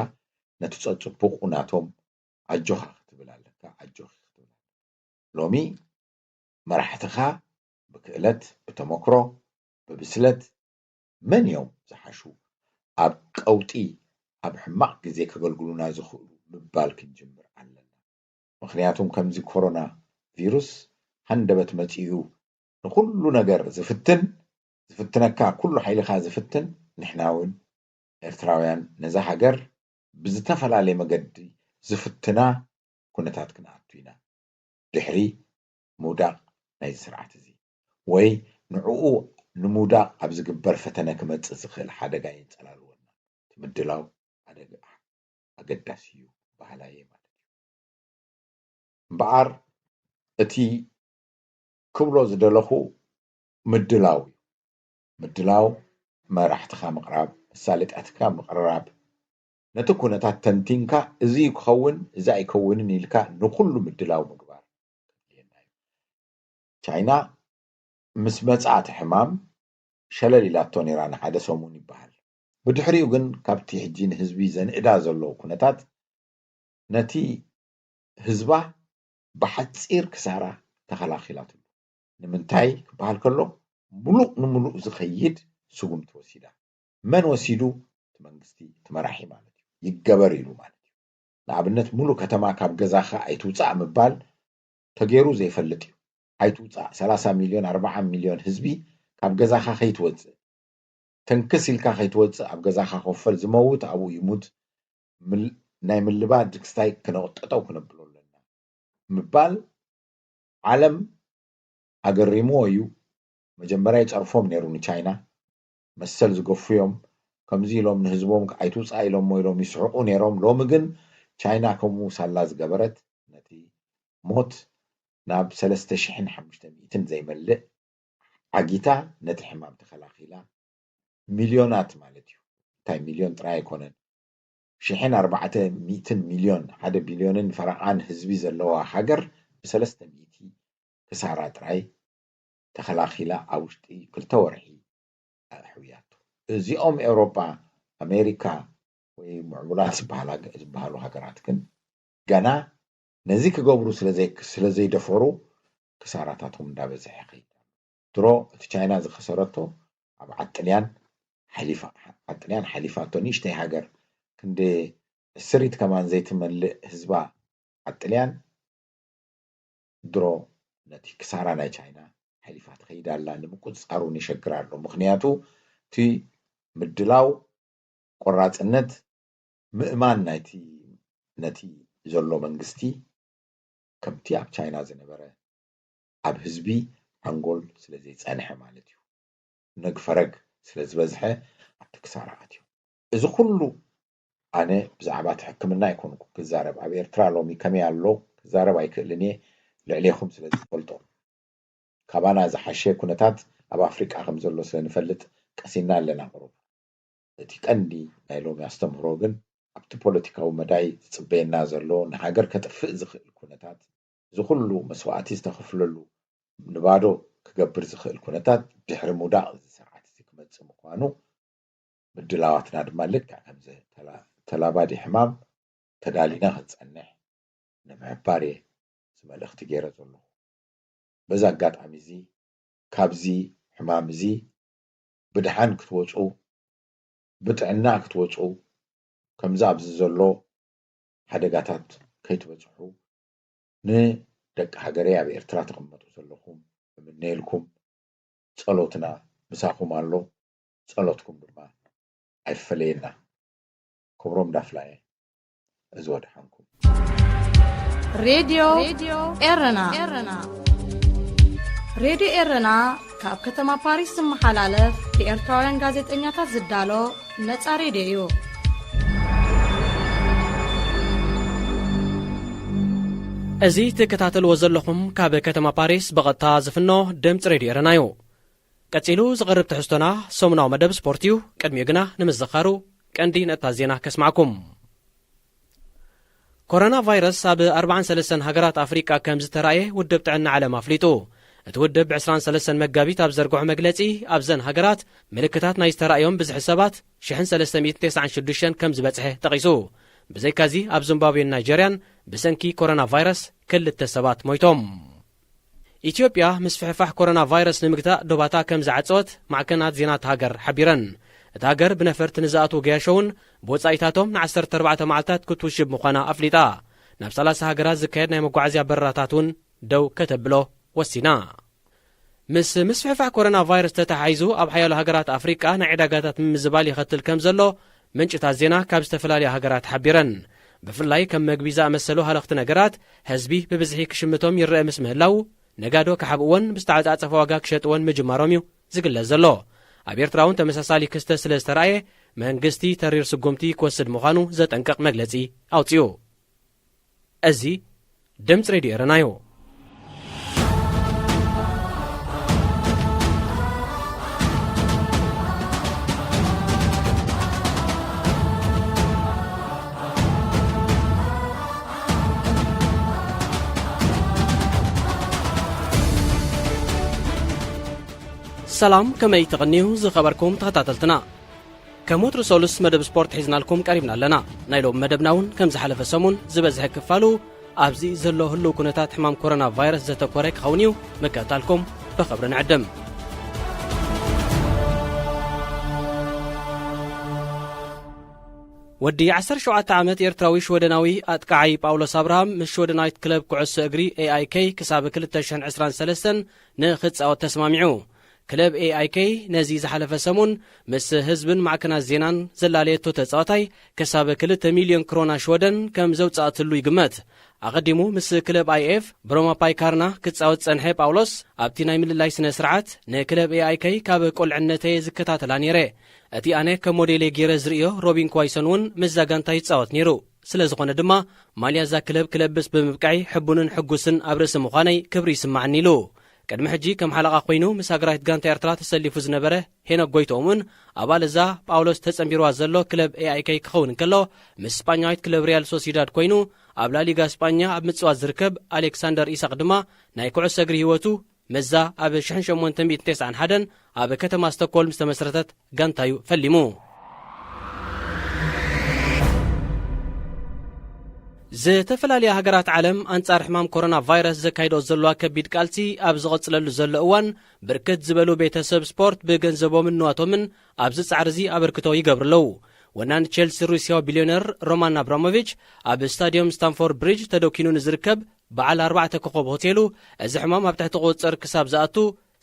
ነቲ ጸጽቡቑ ናቶም ኣጆኻ ክትብል ኣለካ፣ ኣጆኺ ክትብል ኣለካ። ሎሚ መራሕትኻ ብክእለት፣ ብተመክሮ፣ ብብስለት መን እዮም ዝሓሹ ኣብ ቀውጢ፣ ኣብ ሕማቕ ግዜ ከገልግሉና ዝኽእሉ ምባል ክንጅምር ኣለና። ምኽንያቱም ከምዚ ኮሮና ቪሩስ ሃንደበት መጺኡ ንኹሉ ነገር ዝፍትን፣ ዝፍትነካ፣ ኩሉ ሓይልኻ ዝፍትን፣ ንሕና እውን ኤርትራውያን ነዛ ሃገር ብዝተፈላለየ መገዲ ዝፍትና ኩነታት ክንኣቱ ኢና። ድሕሪ ምውዳቕ ናይዚ ስርዓት እዚ ወይ ንዕኡ ንምውዳቕ ኣብ ዝግበር ፈተነ ክመጽእ ዝኽእል ሓደጋ የንጸላልወና። እቲ ምድላው ኣደጋ-፣ ኣገዳሲ እዩ በሃላይ እየ ማለት እዩ። እምበኣር እቲ ክብሎ ዝደለኹ ምድላው እዩ። ምድላው፣ መራሕትኻ ምቕራብ፣ መሳለጥያትካ ምቕራብ፣ ነቲ ኩነታት ተንቲንካ እዚ ክኸውን እዚ ኣይከውንን ኢልካ ንኹሉ ምድላው ምግባር ከድልየና እዩ። ቻይና ምስ መጽኣ እቲ ሕማም ሸለል ኢላቶ ነይራ ንሓደ ሰሙን ይበሃል። ብድሕሪኡ ግን ካብቲ ሕጂ ንህዝቢ ዘንእዳ ዘሎ ኩነታት ነቲ ህዝባ ብሓጺር ክሳራ ተኸላኺላትሉ። ንምንታይ ክበሃል ከሎ፣ ምሉእ ንምሉእ ዝኸይድ ስጉምቲ ወሲዳ። መን ወሲዱ? እቲ መንግስቲ፣ እቲ መራሒ ማለት እዩ። ይገበር ኢሉ ማለት እዩ። ንኣብነት፣ ምሉእ ከተማ ካብ ገዛኻ ኣይትውጻእ ምባል ተገይሩ ዘይፈልጥ እዩ። ኣይትውጻእ፣ ሰላሳ ሚልዮን፣ ኣርባዓ ሚልዮን ህዝቢ ካብ ገዛኻ ከይትወጽእ፣ ተንክስ ኢልካ ከይትወጽእ፣ ኣብ ገዛኻ ኮፈል፣ ዝመውት ኣብኡ ይሙት፣ ምል-፣ ናይ ምልባድ ክስታይ ክነቕጠጠው ክነብሎ ኣለና ምባል ዓለም ኣገሪምዎ እዩ። መጀመርያ ይጸርፎም ነይሩ ንቻይና፣ መሰል ዝገፉ እዮም፣ ከምዚ ኢሎም ንህዝቦም ኣይትውጻእ ኢሎሞ ኢሎም ይስሕቑ ነይሮም። ሎሚ ግን ቻይና ከምኡ ሳላ ዝገበረት ነቲ ሞት ናብ ሰለስተ ሽሕን ሓሙሽተ ሚእትን ዘይመልእ ዓጊታ ነቲ ሕማም ተኸላኺላ። ሚልዮናት ማለት እዩ። እንታይ ሚልዮን ጥራይ ኣይኮነን። ሽሕን ኣርባዕተ ሚእትን ሚልዮን፣ ሓደ ቢልዮንን ፈረቓን ህዝቢ ዘለዋ ሃገር ብሰለስተ ሚእቲ ክሳራ ጥራይ ተኸላኺላ ኣብ ውሽጢ ክልተ ወርሒ ኣሕውያቶ። እዚኦም ኤውሮጳ፣ ኣሜሪካ ወይ ምዕቡላት ዝበሃላ-፣ ዝበሃሉ ሃገራት ግን ገና ነዚ ክገብሩ ስለ ዘይ-፣ ስለ ዘይደፈሩ ክሳራታቶም እንዳበዝሐ ይኸይድ ኣሎ። ድሮ እቲ ቻይና ዝኸሰረቶ ኣብ ዓጥልያን ሓሊፋ-፣ ዓጥልያን ሓሊፋቶ ንእሽተይ ሃገር ክንዲ ዕስሪት ከማን ዘይትመልእ ህዝባ ዓጥልያን ድሮ ነቲ ክሳራ ናይ ቻይና ሓሊፋ ትኸይድ ኣላ። ንምቁጽጻር እውን ይሸግር ኣሎ። ምኽንያቱ እቲ ምድላው፣ ቆራጽነት፣ ምእማን ናይቲ ነቲ ዘሎ መንግስቲ ከምቲ ኣብ ቻይና ዝነበረ ኣብ ህዝቢ ሓንጎል ስለ ዘይጸንሐ ማለት እዩ። ነግ ፈረግ ስለ ዝበዝሐ ኣብቲ ክሳራ ኣትዮም። እዚ ኩሉ ኣነ ብዛዕባ እቲ ሕክምና ኣይኮንኩ ክዛረብ። ኣብ ኤርትራ ሎሚ ከመይ ኣሎ ክዛረብ ኣይክእልን እየ፣ ልዕሌኹም ስለ ዝፈልጦ። ካባና ዝሓሸ ኩነታት ኣብ ኣፍሪቃ ከም ዘሎ ስለ ንፈልጥ ቀሲና ኣለና ቁሩብ። እቲ ቀንዲ ናይ ሎሚ ኣስተምህሮ ግን ኣብቲ ፖለቲካዊ መዳይ ዝጽበየና ዘሎ ንሃገር ከጥፍእ ዝኽእል ኩነታት፣ እዚ ኩሉ መስዋእቲ ዝተኸፍለሉ ንባዶ ክገብር ዝኽእል ኩነታት ድሕሪ ምውዳቕ እዚ ስርዓት እዚ ክመጽእ ምዃኑ፣ ምድላዋትና ድማ ልክዕ ከምዚ ተላ-፣ ተላባዲ ሕማም ተዳሊና ክንጸንሕ ንምሕባር እየ እዚ መልእኽቲ ገይረ ዘለኹ። በዚ ኣጋጣሚ እዚ ካብዚ ሕማም እዚ ብድሓን ክትወጹ፣ ብጥዕና ክትወጹ፣ ከምዚ ኣብዚ ዘሎ ሓደጋታት ከይትበጽሑ፣ ንደቂ ሃገረይ ኣብ ኤርትራ ትቕመጡ ዘለኹም እምነየልኩም። ጸሎትና ምሳኹም ኣሎ፣ ጸሎትኩም ድማ ኣይፈለየና። ክብሮም ዳፍላየ፣ እዚ ወድሓንኩም። ሬድዮ ኤረና። ሬድዮ ኤረና ካብ ከተማ ፓሪስ ዝመሓላለፍ ብኤርትራውያን ጋዜጠኛታት ዝዳሎ ነጻ ሬድዮ እዩ። እዚ ትከታተልዎ ዘለኹም ካብ ከተማ ፓሪስ ብቐጥታ ዝፍኖ ድምፂ ሬድዮ ኤረና እዩ። ቀጺሉ ዝቐርብ ትሕዝቶና ሰሙናዊ መደብ ስፖርት እዩ። ቅድሚኡ ግና ንምዝኻሩ ቀንዲ ነጥብታት ዜና ከስማዕኩም። ኮሮና ቫይረስ ኣብ ኣርባዓን ሰለስተን ሃገራት ኣፍሪቃ ከም ዝተራእየ ውድብ ጥዕና ዓለም ኣፍሊጡ። እቲ ውድብ ብ ዕስራን ሰለስተን መጋቢት ኣብ ዘርግሖ መግለጺ ኣብዘን ሃገራት ምልክታት ናይ ዝተራእዮም ብዝሒ ሰባት ሽሕን ሰለስተ ሚእትን ተስዓን ሽዱሽተን ከም ዝበጽሐ ጠቒሱ። ብዘይካዚ ኣብ ዚምባብዌን ናይጀርያን ብሰንኪ ኮሮና ቫይረስ ክልተ ሰባት ሞይቶም። ኢትዮጵያ ምስፍሕፋሕ ኮሮና ቫይረስ ንምግታእ ዶባታ ከም ዝዓጸወት ማዕከናት ዜና እታ ሃገር ሓቢረን። እታ ሃገር ብነፈርቲ ንዝኣትዉ ገያሾ እውን ብወጻኢታቶም ንዓሰርተ ኣርባዕተ መዓልታት ክትውሽብ ምዃና ኣፍሊጣ። ናብ ሰላሳ ሃገራት ዝካየድ ናይ መጓዓዝያ በረራታት እውን ደው ከተብሎ ወሲና። ምስ ምስፍሕፋሕ ኮሮና ቫይረስ ተተሓሒዙ ኣብ ሓያሎ ሃገራት ኣፍሪቃ ናይ ዕዳጋታት ምምዝባል ይኸትል ከም ዘሎ ምንጭታት ዜና ካብ ዝተፈላለዩ ሃገራት ሓቢረን። ብፍላይ ከም መግቢ ዝኣመሰሉ ሃለኽቲ ነገራት ህዝቢ ብብዝሒ ክሽምቶም ይረአ ምስ ምህላው፣ ነጋዶ ክሓብእዎን ብዝተዓጻጸፈ ዋጋ ክሸጥዎን ምጅማሮም እዩ ዝግለጽ ዘሎ። ኣብ ኤርትራ እውን ተመሳሳሊ ክስተት ስለ ዝተራእየ መንግስቲ ተሪር ስጉምቲ ክወስድ ምዃኑ ዘጠንቅቕ መግለጺ ኣውጺኡ። እዚ ድምፂ ሬድዮ ኤረና እዩ። ሰላም፣ ከመይ ትቕንዩ ዝኸበርኩም ተኸታተልትና? ከም ወትሩ ሰሉስ መደብ ስፖርት ሒዝናልኩም ቀሪብና ኣለና። ናይ ሎም መደብና እውን ከም ዝሓለፈ ሰሙን ዝበዝሐ ክፋሉ ኣብዚ ዘሎ ህልው ኩነታት ሕማም ኮሮና ቫይረስ ዘተኮረ ክኸውን እዩ። ምክትታልኩም ብኽብሪ ንዕድም። ወዲ ዓሰርተ ሸውዓተ ዓመት ኤርትራዊ ሽወደናዊ ኣጥቃዓይ ጳውሎስ ኣብርሃም ምስ ሽወደናዊት ክለብ ኩዕሶ እግሪ ኤኣይኬ ክሳብ ክልተ ሽሕን ዕስራን ሰለስተን ንኽጻወት ተስማሚዑ። ክለብ ኤኣይኬ ነዚ ዝሓለፈ ሰሙን ምስ ህዝብን ማዕከናት ዜናን ዘላለየቶ ተጻዋታይ ክሳብ ክልተ ሚልዮን ክሮና ሽወደን ከም ዘውጻእትሉ ይግመት። ኣቐዲሙ ምስ ክለብ ኣይኤፍ ብሮማ ፓይካርና ክጻወት ጸንሐ ጳውሎስ፣ ኣብቲ ናይ ምልላይ ስነ ስርዓት፣ ንክለብ ኤኣይኬ ካብ ቁልዕነተይ ዝከታተላ ነይረ። እቲ ኣነ ከም ሞዴለይ ገይረ ዝርእዮ ሮቢን ክዋይሶን እውን ምስዛ ጋንታ ይጻወት ነይሩ። ስለ ዝኾነ ድማ ማልያ እዛ ክለብ ክለብስ ብምብቃዒ ሕቡንን ሕጉስን ኣብ ርእሲ ምዃነይ ክብሪ ይስማዓኒ ኢሉ። ቅድሚ ሕጂ ከም ሓለቓ ኮይኑ ምስ ሃገራዊት ጋንታ ኤርትራ ተሰሊፉ ዝነበረ ሄኖክ ጎይትኦም እውን ኣባል እዛ ጳውሎስ ተጸንቢርዋ ዘሎ ክለብ ኤኣይኬ ክኸውን እንከሎ፣ ምስ ስጳኛዊት ክለብ ሪያል ሶሲዳድ ኮይኑ ኣብ ላሊጋ ስጳኛ ኣብ ምጽዋት ዝርከብ ኣሌክሳንደር ኢሳቕ ድማ ናይ ኩዕሶ እግሪ ህይወቱ ምስዛ ኣብ ሽሕን ሸሞንተ ሚእትን ተስዓን ሓደን ኣብ ከተማ ስቶክሆልም ዝተመስረተት ጋንታዩ ፈሊሙ። ዝተፈላለያ ሃገራት ዓለም ኣንጻር ሕማም ኮሮና ቫይረስ ዘካይዶ ዘለዋ ከቢድ ቃልሲ ኣብ ዝቕጽለሉ ዘሎ እዋን፣ ብርክት ዝበሉ ቤተሰብ ስፖርት ብገንዘቦምን ንዋቶምን ኣብዚ ጻዕሪ እዚ ኣበርክቶ ይገብሩ ኣለዉ። ወናኒ ቼልሲ ሩስያዊ ቢልዮነር ሮማን ኣብራሞቪች ኣብ ስታዲየም ስታንፎርድ ብሪጅ ተደኪኑ ንዝርከብ በዓል ኣርባዕተ ኮኸብ ሆቴሉ፣ እዚ ሕማም ኣብ ትሕቲ ቁጽጽር ክሳብ ዝኣቱ፣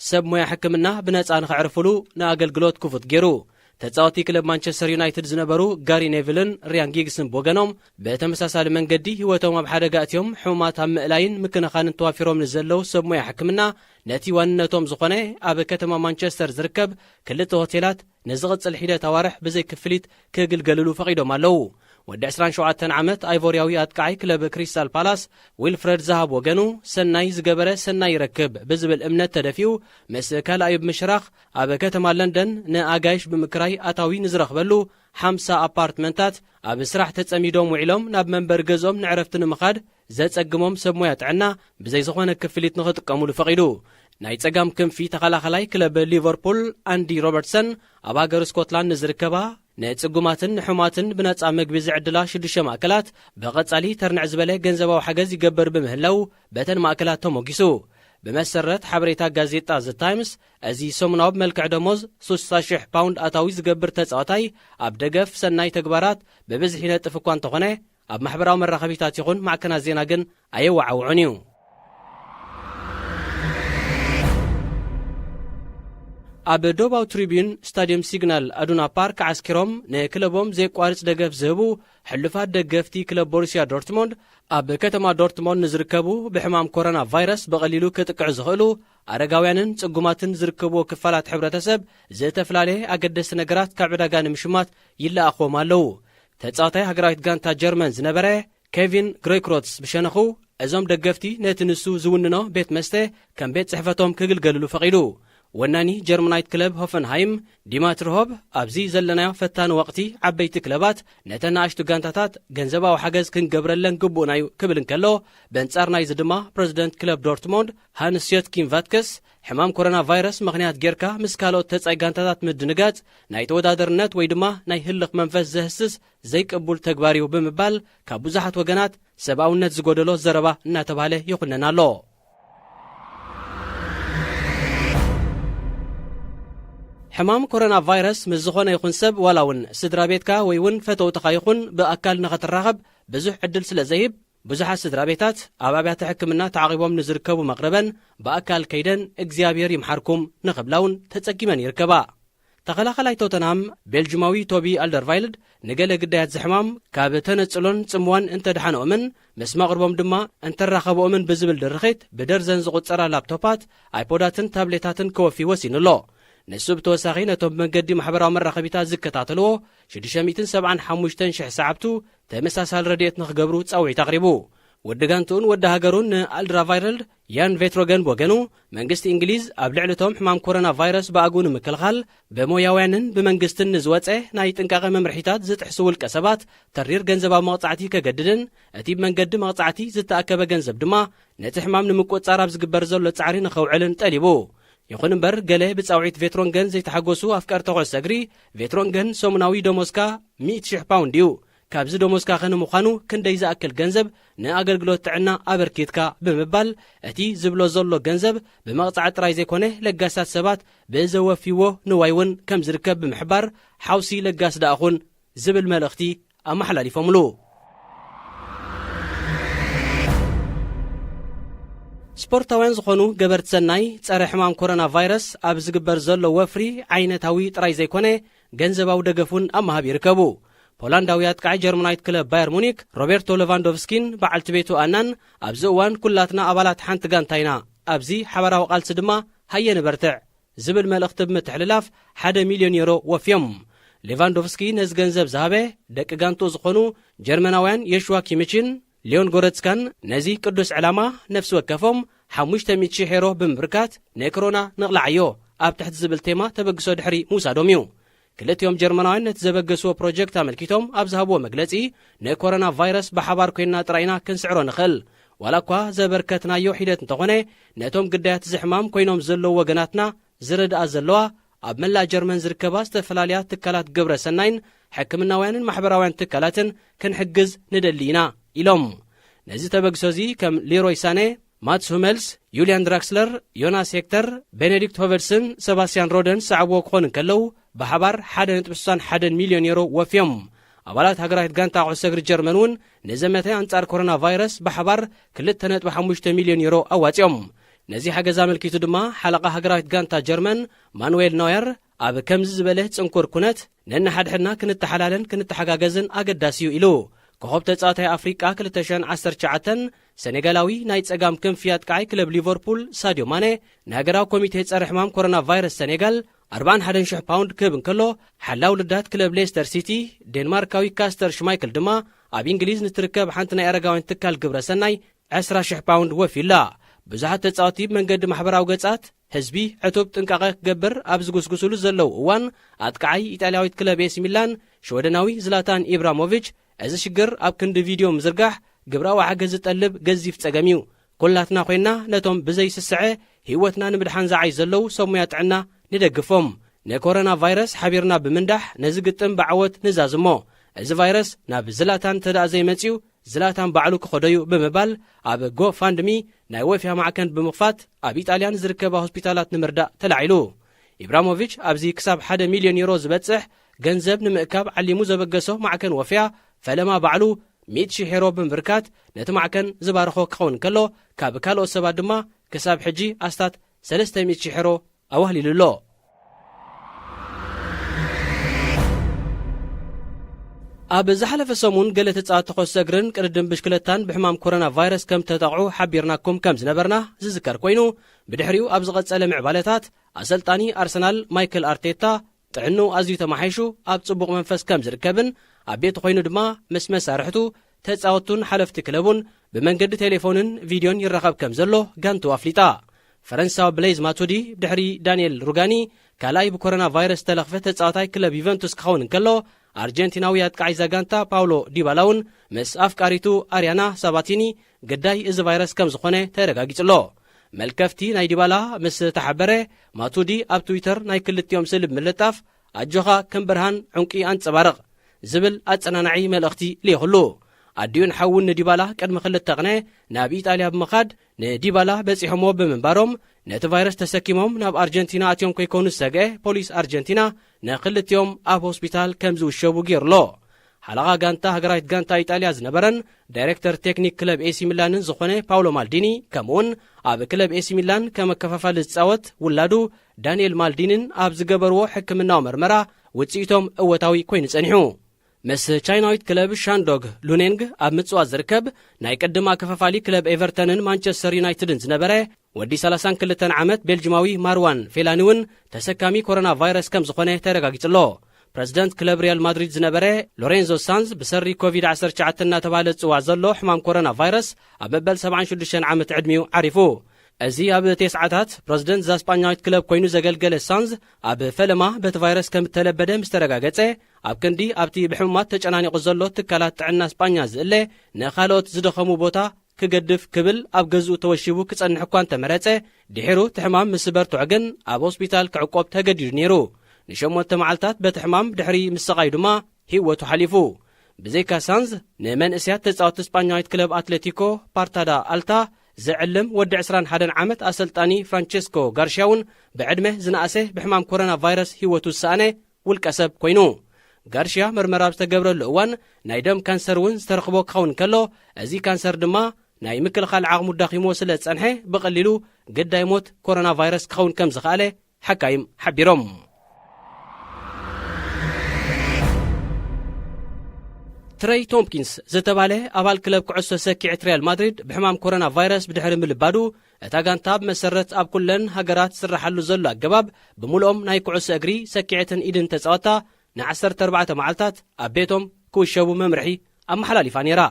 ሰብ ሞያ ሕክምና ብነጻ ንኸዕርፍሉ ንኣገልግሎት ክፉት ገይሩ። ተጻወቲ ክለብ ማንቸስተር ዩናይትድ ዝነበሩ ጋሪ ኔቪልን ሪያን ጊግስን ብወገኖም፣ ብተመሳሳሊ መንገዲ ህይወቶም ኣብ ሓደጋ ኣእትዮም ሕሙማት ኣብ ምእላይን ምክንኻንን ተዋፊሮም ንዘለዉ ሰብ ሞያ ሕክምና፣ ነቲ ዋንነቶም ዝኾነ ኣብ ከተማ ማንቸስተር ዝርከብ ክልተ ሆቴላት ንዝቕጽል ሒደት ኣዋርሕ ብዘይ ክፍሊት ክግልገልሉ ፈቒዶም ኣለዉ። ወዲ ዕስራን ሸውዓተን ዓመት ኣይቮርያዊ ኣጥቃዓይ ክለብ ክሪስታል ፓላስ ዊልፍረድ ዛሃ ብወገኑ፣ ሰናይ ዝገበረ ሰናይ ይረክብ ብዝብል እምነት ተደፊኡ፣ ምስ ካልኣዩ ብምሽራኽ ኣብ ከተማ ለንደን ንኣጋይሽ ብምክራይ ኣታዊ ንዝረኽበሉ ሓምሳ ኣፓርትመንታት ኣብ ስራሕ ተጸሚዶም ውዒሎም ናብ መንበሪ ገዝኦም ንዕረፍቲ ንምኻድ ዘጸግሞም ሰብ ሞያ ጥዕና ብዘይ ዝኾነ ክፍሊት ንኽጥቀሙሉ ፈቒዱ። ናይ ጸጋም ክንፊ ተኸላኸላይ ክለብ ሊቨርፑል ኣንዲ ሮበርትሰን፣ ኣብ ሃገር ስኮትላንድ ንዝርከባ ንጽጉማትን ንሕሙማትን ብነጻ መግቢ ዝዕድላ ሽዱሽተ ማእከላት ብቐጻሊ ተርንዕ ዝበለ ገንዘባዊ ሓገዝ ይገብር ብምህላው በተን ማእከላት ተሞጊሱ። ብመሰረት ሓበሬታ ጋዜጣ ዘ ታይምስ፣ እዚ ሰሙናዊ ብመልክዕ ደሞዝ ሱሳ ሽሕ ፓውንድ ኣታዊ ዝገብር ተጻዋታይ ኣብ ደገፍ ሰናይ ተግባራት ብብዝሒ ይነጥፍ እኳ እንተኾነ፣ ኣብ ማሕበራዊ መራኸቢታት ይኹን ማዕከናት ዜና ግን ኣየወዓውዖን እዩ። ኣብ ዶባዊ ትሪቢዩን ስታዲየም ሲግናል ኣዱና ፓርክ ዓስኪሮም ንክለቦም ዘየቋርጽ ደገፍ ዝህቡ ሕሉፋት ደገፍቲ ክለብ ቦሩስያ ዶርትሞንድ፣ ኣብ ከተማ ዶርትሞንድ ንዝርከቡ ብሕማም ኮሮና ቫይረስ ብቐሊሉ ክጥቅዑ ዝኽእሉ ኣረጋውያንን ጽጉማትን ዝርከብዎ ክፋላት ሕብረተሰብ፣ ዝተፈላለየ ኣገደስቲ ነገራት ካብ ዕዳጋ ንምሽማት ይለኣኽዎም ኣለዉ። ተጻዋታይ ሃገራዊት ጋንታ ጀርመን ዝነበረ ኬቪን ግሮይክሮትስ ብሸነኹ፣ እዞም ደገፍቲ ነቲ ንሱ ዝውንኖ ቤት መስተ ከም ቤት ጽሕፈቶም ክግልገልሉ ፈቒዱ። ወናኒ ጀርመናይት ክለብ ሆፈንሃይም ዲማትሪ ሆብ፣ ኣብዚ ዘለናዮ ፈታኒ ወቕቲ ዓበይቲ ክለባት ነተን ንኣሽቱ ጋንታታት ገንዘባዊ ሓገዝ ክንገብረለን ግቡእና እዩ ክብል እንከሎ፣ በንጻር ናይዚ ድማ ፕረዚደንት ክለብ ዶርትሞንድ ሃንስ ዮትኪን ቫትከስ፣ ሕማም ኮሮና ቫይረስ ምኽንያት ጌርካ ምስ ካልኦት ተጻይ ጋንታታት ምድንጋጽ ናይ ተወዳደርነት ወይ ድማ ናይ ህልኽ መንፈስ ዘህስስ ዘይቅቡል ተግባር እዩ ብምባል ካብ ብዙሓት ወገናት ሰብኣውነት ዝጎደሎ ዘረባ እናተባህለ ይኹነን ኣሎ። ሕማም ኮሮና ቫይረስ ምስ ዝኾነ ይኹን ሰብ ዋላ እውን ስድራ ቤትካ ወይ እውን ፈተውትኻ ይኹን ብኣካል ንኸትራኸብ ብዙሕ ዕድል ስለ ዘይህብ፣ ብዙሓት ስድራ ቤታት ኣብ ኣብያተ ሕክምና ተዓቒቦም ንዝርከቡ መቕርበን ብኣካል ከይደን እግዚኣብሔር ይምሓርኩም ንኽብላ እውን ተጸጊመን ይርከባ። ተኸላኸላይ ቶተንሃም ቤልጅማዊ ቶቢ ኣልደርቫይልድ ንገለ ግዳያት ዝሕማም ካብ ተነጽሎን ጽምዋን እንተድሓነኦምን ምስ መቕርቦም ድማ እንተራኸብኦምን ብዝብል ድርኺት ብደርዘን ዝቑጸራ ላፕቶፓት፣ ኣይፖዳትን ታብሌታትን ከወፊ ወሲኑ ኣሎ። ንሱ ብተወሳኺ ነቶም ብመንገዲ ማሕበራዊ መራኸቢታት ዝከታተልዎ ሽዱሽተ ሚእትን ሰብዓን ሓሙሽተን ሽሕ ሰዓብቱ ተመሳሳሊ ረድኤት ንኽገብሩ ጻውዒት ኣቕሪቡ። ወዲ ጋንትኡን ወዲ ሃገሩን ንኣልድራቫይረልድ ያን ቬትሮገን ብወገኑ፣ መንግስቲ እንግሊዝ ኣብ ልዕሊ እቶም ሕማም ኮሮና ቫይረስ ብኣግኡ ንምክልኻል ብሞያውያንን ብመንግስትን ንዝወጸ ናይ ጥንቃቐ መምርሒታት ዝጥሕሱ ውልቀ ሰባት ተሪር ገንዘባዊ መቕጻዕቲ ከገድድን እቲ ብመንገዲ መቕጻዕቲ ዝተኣከበ ገንዘብ ድማ ነቲ ሕማም ንምቁጽጻር ኣብ ዝግበር ዘሎ ጻዕሪ ንኸውዕልን ጠሊቡ። ይኹን እምበር፣ ገለ ብጻውዒት ቬትሮንገን ዘይተሓጎሱ ኣፍቀርቲ ኩዕሶ እግሪ፣ ቬትሮንገን ሰሙናዊ ደሞዝካ ሚእቲ ሽሕ ፓውንድ እዩ። ካብዚ ደሞዝካ ከ ንምዃኑ ክንደይ ዝኣክል ገንዘብ ንኣገልግሎት ጥዕና ኣበርኪትካ? ብምባል፣ እቲ ዝብሎ ዘሎ ገንዘብ ብመቕጻዕቲ ጥራይ ዘይኮነ፣ ለጋሳት ሰባት ብዘወፍይዎ ንዋይ እውን ከም ዝርከብ ብምሕባር፣ ሓውሲ ለጋስ ደኣ ኹን ዝብል መልእኽቲ ኣመሓላሊፎምሉ። ስፖርታውያን ዝኾኑ ገበርቲ ሰናይ፣ ጸረ ሕማም ኮሮና ቫይረስ ኣብ ዝግበር ዘሎ ወፍሪ ዓይነታዊ ጥራይ ዘይኮነ፣ ገንዘባዊ ደገፍ እውን ኣብ ምሃብ ይርከቡ። ፖላንዳዊ ኣጥቃዒ ጀርመናዊት ክለብ ባየር ሙኒክ ሮቤርቶ ሌቫንዶቭስኪን በዓልቲ ቤቱ ኣናን፣ ኣብዚ እዋን ኩላትና ኣባላት ሓንቲ ጋንታ ኢና፣ ኣብዚ ሓባራዊ ቃልሲ ድማ ሃየ ንበርትዕ ዝብል መልእኽቲ ብምትሕልላፍ፣ ሓደ ሚልዮን ዩሮ ወፍዮም። ሌቫንዶቭስኪ ነዚ ገንዘብ ዝሃበ፣ ደቂ ጋንትኡ ዝኾኑ ጀርመናውያን የሽዋ ኪሚችን ሊዮን ጎረትስካን፣ ነዚ ቅዱስ ዕላማ ነፍሲ ወከፎም ሓሙሽተ ሚእቲ ሽሕ ዩሮ ብምብርካት፣ ንኮሮና ነቕልዓዮ ኣብ ትሕቲ ዝብል ቴማ ተበግሶ ድሕሪ ምውሳዶም እዩ። ክልቲኦም ጀርመናውያን ነቲ ዘበገስዎ ፕሮጀክት ኣመልኪቶም ኣብ ዝሃብዎ መግለጺ፣ ንኮሮና ቫይረስ ብሓባር ኮይንና ጥራይ ኢና ክንስዕሮ ንኽእል። ዋላ እኳ ዘበርከትናዮ ሒደት እንተኾነ፣ ነቶም ግዳያት እዚ ሕማም ኮይኖም ዘለዉ ወገናትና ዝረድኣ ዘለዋ፣ ኣብ መላእ ጀርመን ዝርከባ ዝተፈላለያ ትካላት ግብረ ሰናይን ሕክምናውያንን ማሕበራውያን ትካላትን ክንሕግዝ ንደሊ ኢና ኢሎም። ነዚ ተበግሶ እዚ ከም ሊሮይ ሳነ፣ ማትስ ሁመልስ፣ ዩልያን ድራክስለር፣ ዮናስ ሄክተር፣ ቤኔዲክት ሆቨልስን ሰባስቲያን ሮደን ዝሰዓብዎ ክኾኑ እንከለዉ፣ ብሓባር ሓደ ነጥቢ ስሳን ሓደን ሚልዮን ዩሮ ወፍዮም። ኣባላት ሃገራዊት ጋንታ ኩዕሶ እግሪ ጀርመን እውን ንዘመተ ኣንጻር ኮሮና ቫይረስ ብሓባር ክልተ ነጥቢ ሓሙሽተ ሚልዮን ዩሮ ኣዋጺኦም። ነዚ ሓገዝ ኣመልኪቱ ድማ ሓለቓ ሃገራዊት ጋንታ ጀርመን ማኑዌል ኖየር፣ ኣብ ከምዚ ዝበለ ጽንኩር ኩነት ነንሓድሕድና ክንተሓላለን ክንተሓጋገዝን ኣገዳሲ እዩ ኢሉ። ኮኸብ ተጻዋታይ ኣፍሪቃ ክልተ ሽሕን ዓሰርተ ትሽዓተን፣ ሰኔጋላዊ ናይ ጸጋም ክንፊ ኣጥቃዓይ ክለብ ሊቨርፑል ሳድዮ ማነ፣ ንሃገራዊ ኮሚቴ ጸረ ሕማም ኮሮና ቫይረስ ሰኔጋል ኣርባዓን ሓደን ሽሕ ፓውንድ ክህብ እንከሎ፣ ሓላው ልዳት ክለብ ሌስተር ሲቲ ዴንማርካዊ ካስተር ሽማይክል ድማ ኣብ እንግሊዝ ንትርከብ ሓንቲ ናይ ኣረጋውያን ትካል ግብረ ሰናይ ዕስራ ሽሕ ፓውንድ ወፊዩላ። ብዙሓት ተጻወትቲ ብመንገዲ ማሕበራዊ ገጻት ህዝቢ ዕቱብ ጥንቃቐ ክገብር ኣብ ዝጉስጉስሉ ዘለዉ እዋን፣ ኣጥቃዓይ ኢጣልያዊት ክለብ ኤሲ ሚላን ሽወደናዊ ዝላታን ኢብራሞቪች፣ እዚ ሽግር ኣብ ክንዲ ቪድዮ ምዝርጋሕ ግብራዊ ሓገዝ ዝጠልብ ገዚፍ ጸገም እዩ። ኩላትና ኮይንና ነቶም ብዘይስስዐ ህይወትና ንምድሓን ዝዓይ ዘለዉ ሰብ ሞያ ጥዕና ንደግፎም። ንኮሮና ቫይረስ ሓቢርና ብምንዳሕ ነዚ ግጥም ብዓወት ንዛዝሞ። እዚ ቫይረስ ናብ ዝላታን እንተ ደኣ ዘይመጽዩ፣ ዝላታን ባዕሉ ክኸዶ እዩ ብምባል፣ ኣብ ጎፋንድሚ ናይ ወፍያ ማዕከን ብምኽፋት ኣብ ኢጣልያ ንዝርከባ ሆስፒታላት ንምርዳእ ተላዒሉ። ኢብራሞቪች ኣብዚ ክሳብ ሓደ ሚልዮን ዩሮ ዝበጽሕ ገንዘብ ንምእካብ ዓሊሙ ዘበገሶ ማዕከን ወፍያ፣ ፈለማ ባዕሉ ሚእቲ ሽሕ ዩሮ ብምብርካት ነቲ ማዕከን ዝባረኾ ክኸውን ከሎ፣ ካብ ካልኦት ሰባት ድማ ክሳብ ሕጂ ኣስታት ሰለስተ ሚእቲ ሽሕ ዩሮ ኣዋህሊሉ ኣሎ። ኣብ ዝሓለፈ ሰሙን ገለ ተጻወትቲ ኮሶ እግርን ቅድድም ብሽክለታን ብሕማም ኮሮና ቫይረስ ከም ተጠቕዑ ሓቢርናኩም ከም ዝነበርና ዝዝከር ኮይኑ፣ ብድሕሪኡ ኣብ ዝቐጸለ ምዕባለታት ኣሰልጣኒ ኣርሰናል ማይክል ኣርቴታ ጥዕንኡ ኣዝዩ ተማሓይሹ ኣብ ጽቡቕ መንፈስ ከም ዝርከብን ኣብ ቤቱ ኮይኑ ድማ ምስ መሳርሕቱ፣ ተጻወቱን ሓለፍቲ ክለቡን ብመንገዲ ቴሌፎንን ቪድዮን ይራኸብ ከም ዘሎ ጋንቱ ኣፍሊጣ። ፈረንሳዊ ብሌዝ ማቱዲ ድሕሪ ዳንኤል ሩጋኒ ካልኣይ ብኮሮና ቫይረስ ዝተለኽፈ ተጻዋታይ ክለብ ዩቨንቱስ ክኸውን እንከሎ፣ ኣርጀንቲናዊ ኣጥቃዒ ዛጋንታ ፓውሎ ዲባላ እውን ምስ ኣፍቃሪቱ ኣርያና ሳባቲኒ ግዳይ እዚ ቫይረስ ከም ዝኾነ ተረጋጊጹ ኣሎ። መልከፍቲ ናይ ዲባላ ምስ ተሓበረ፣ ማቱዲ ኣብ ትዊተር ናይ ክልቲኦም ስእሊ ብምልጣፍ፣ ኣጆኻ ከም ብርሃን ዕንቂ ኣንጸባርቕ ዝብል ኣጸናናዒ መልእኽቲ ልኢኹሉ። ኣዲኡን ሓውን ንዲባላ ቅድሚ ክልተ ቅነ ናብ ኢጣልያ ብምኻድ ንዲባላ በጺሖምዎ ብምንባሮም፣ ነቲ ቫይረስ ተሰኪሞም ናብ ኣርጀንቲና ኣትዮም ከይኮኑ ዝሰግአ ፖሊስ ኣርጀንቲና ንክልቲኦም ኣብ ሆስፒታል ከም ዝውሸቡ ገይሩ ኣሎ። ሓለቓ ጋንታ ሃገራዊት ጋንታ ኢጣልያ ዝነበረን ዳይሬክተር ቴክኒክ ክለብ ኤሲ ሚላንን ዝኾነ ፓውሎ ማልዲኒ፣ ከምኡውን ኣብ ክለብ ኤሲ ሚላን ከም ኣከፋፋሊ ዝጻወት ውላዱ ዳንኤል ማልዲንን ኣብ ዝገበርዎ ሕክምናዊ መርመራ ውጽኢቶም እወታዊ ኮይኑ ጸኒሑ። ምስ ቻይናዊት ክለብ ሻንዶግ ሉኔንግ ኣብ ምጽዋት ዝርከብ ናይ ቅድም ኣከፋፋሊ ክለብ ኤቨርተንን ማንቸስተር ዩናይትድን ዝነበረ ወዲ ሰላሳን ክልተን ዓመት ቤልጅማዊ ማርዋን ፌላኒ እውን ተሰካሚ ኮሮና ቫይረስ ከም ዝኾነ ተረጋጊጹ ኣሎ። ፕረዚደንት ክለብ ሪያል ማድሪድ ዝነበረ ሎሬንዞ ሳንዝ ብሰሪ ኮቪድ ዓሰርተ ትሽዓተ እናተባህለ ዝጽዋዕ ዘሎ ሕማም ኮሮና ቫይረስ ኣብ መበል ሰብዓን ሽዱሽተን ዓመት ዕድሚኡ ዓሪፉ። እዚ ኣብ ቴስዓታት ፕረዚደንት እዛ ስጳኛዊት ክለብ ኮይኑ ዘገልገለ ሳንዝ ኣብ ፈለማ በቲ ቫይረስ ከም እተለበደ ምስ ተረጋገጸ፣ ኣብ ክንዲ ኣብቲ ብሕሙማት ተጨናኒቑ ዘሎ ትካላት ጥዕና ስጳኛ ዝእለ ንኻልኦት ዝደኸሙ ቦታ ክገድፍ ክብል ኣብ ገዝኡ ተወሺቡ ክጸንሕ እኳ እንተመረጸ፣ ድሒሩ እቲ ሕማም ምስ ዝበርትዖ ግን ኣብ ሆስፒታል ክዕቆብ ተገዲዱ ነይሩ። ንሸሞንተ መዓልታት በቲ ሕማም ድሕሪ ምስቓዩ ድማ ህይወቱ ሓሊፉ። ብዘይካ ሳንዝ፣ ንመንእሰያት ተጻወቲ ስጳኛዊት ክለብ ኣትሌቲኮ ፓርታዳ ኣልታ ዘዕልም ወዲ ዕስራን ሓደን ዓመት ኣሰልጣኒ ፍራንቸስኮ ጋርሽያ እውን ብዕድመ ዝነኣሰ ብሕማም ኮሮና ቫይረስ ህይወቱ ዝሰኣነ ውልቀ ሰብ ኮይኑ። ጋርሽያ መርመራ ኣብ ዝተገብረሉ እዋን ናይ ደም ካንሰር እውን ዝተረኽቦ ክኸውን ከሎ፣ እዚ ካንሰር ድማ ናይ ምክልኻል ዓቕሙ ዳኺሞ ስለ ዝጸንሐ ብቐሊሉ ግዳይ ሞት ኮሮና ቫይረስ ክኸውን ከም ዝኸኣለ ሓካይም ሓቢሮም። ትረይ ቶምኪንስ ዝተባለ ኣባል ክለብ ኩዕሶ ሰኪዐት ሪያል ማድሪድ ብሕማም ኮሮና ቫይረስ ብድሕሪ ምልባዱ፣ እታ ጋንታ ብመሰረት ኣብ ኩለን ሃገራት ዝስራሓሉ ዘሎ ኣገባብ፣ ብምልኦም ናይ ኩዕሶ እግሪ ሰኪዐትን ኢድን ተጻወታ ን ዓሰርተ ኣርባዕተ መዓልታት ኣብ ቤቶም ክውሸቡ መምርሒ ኣመሓላሊፋ ነይራ።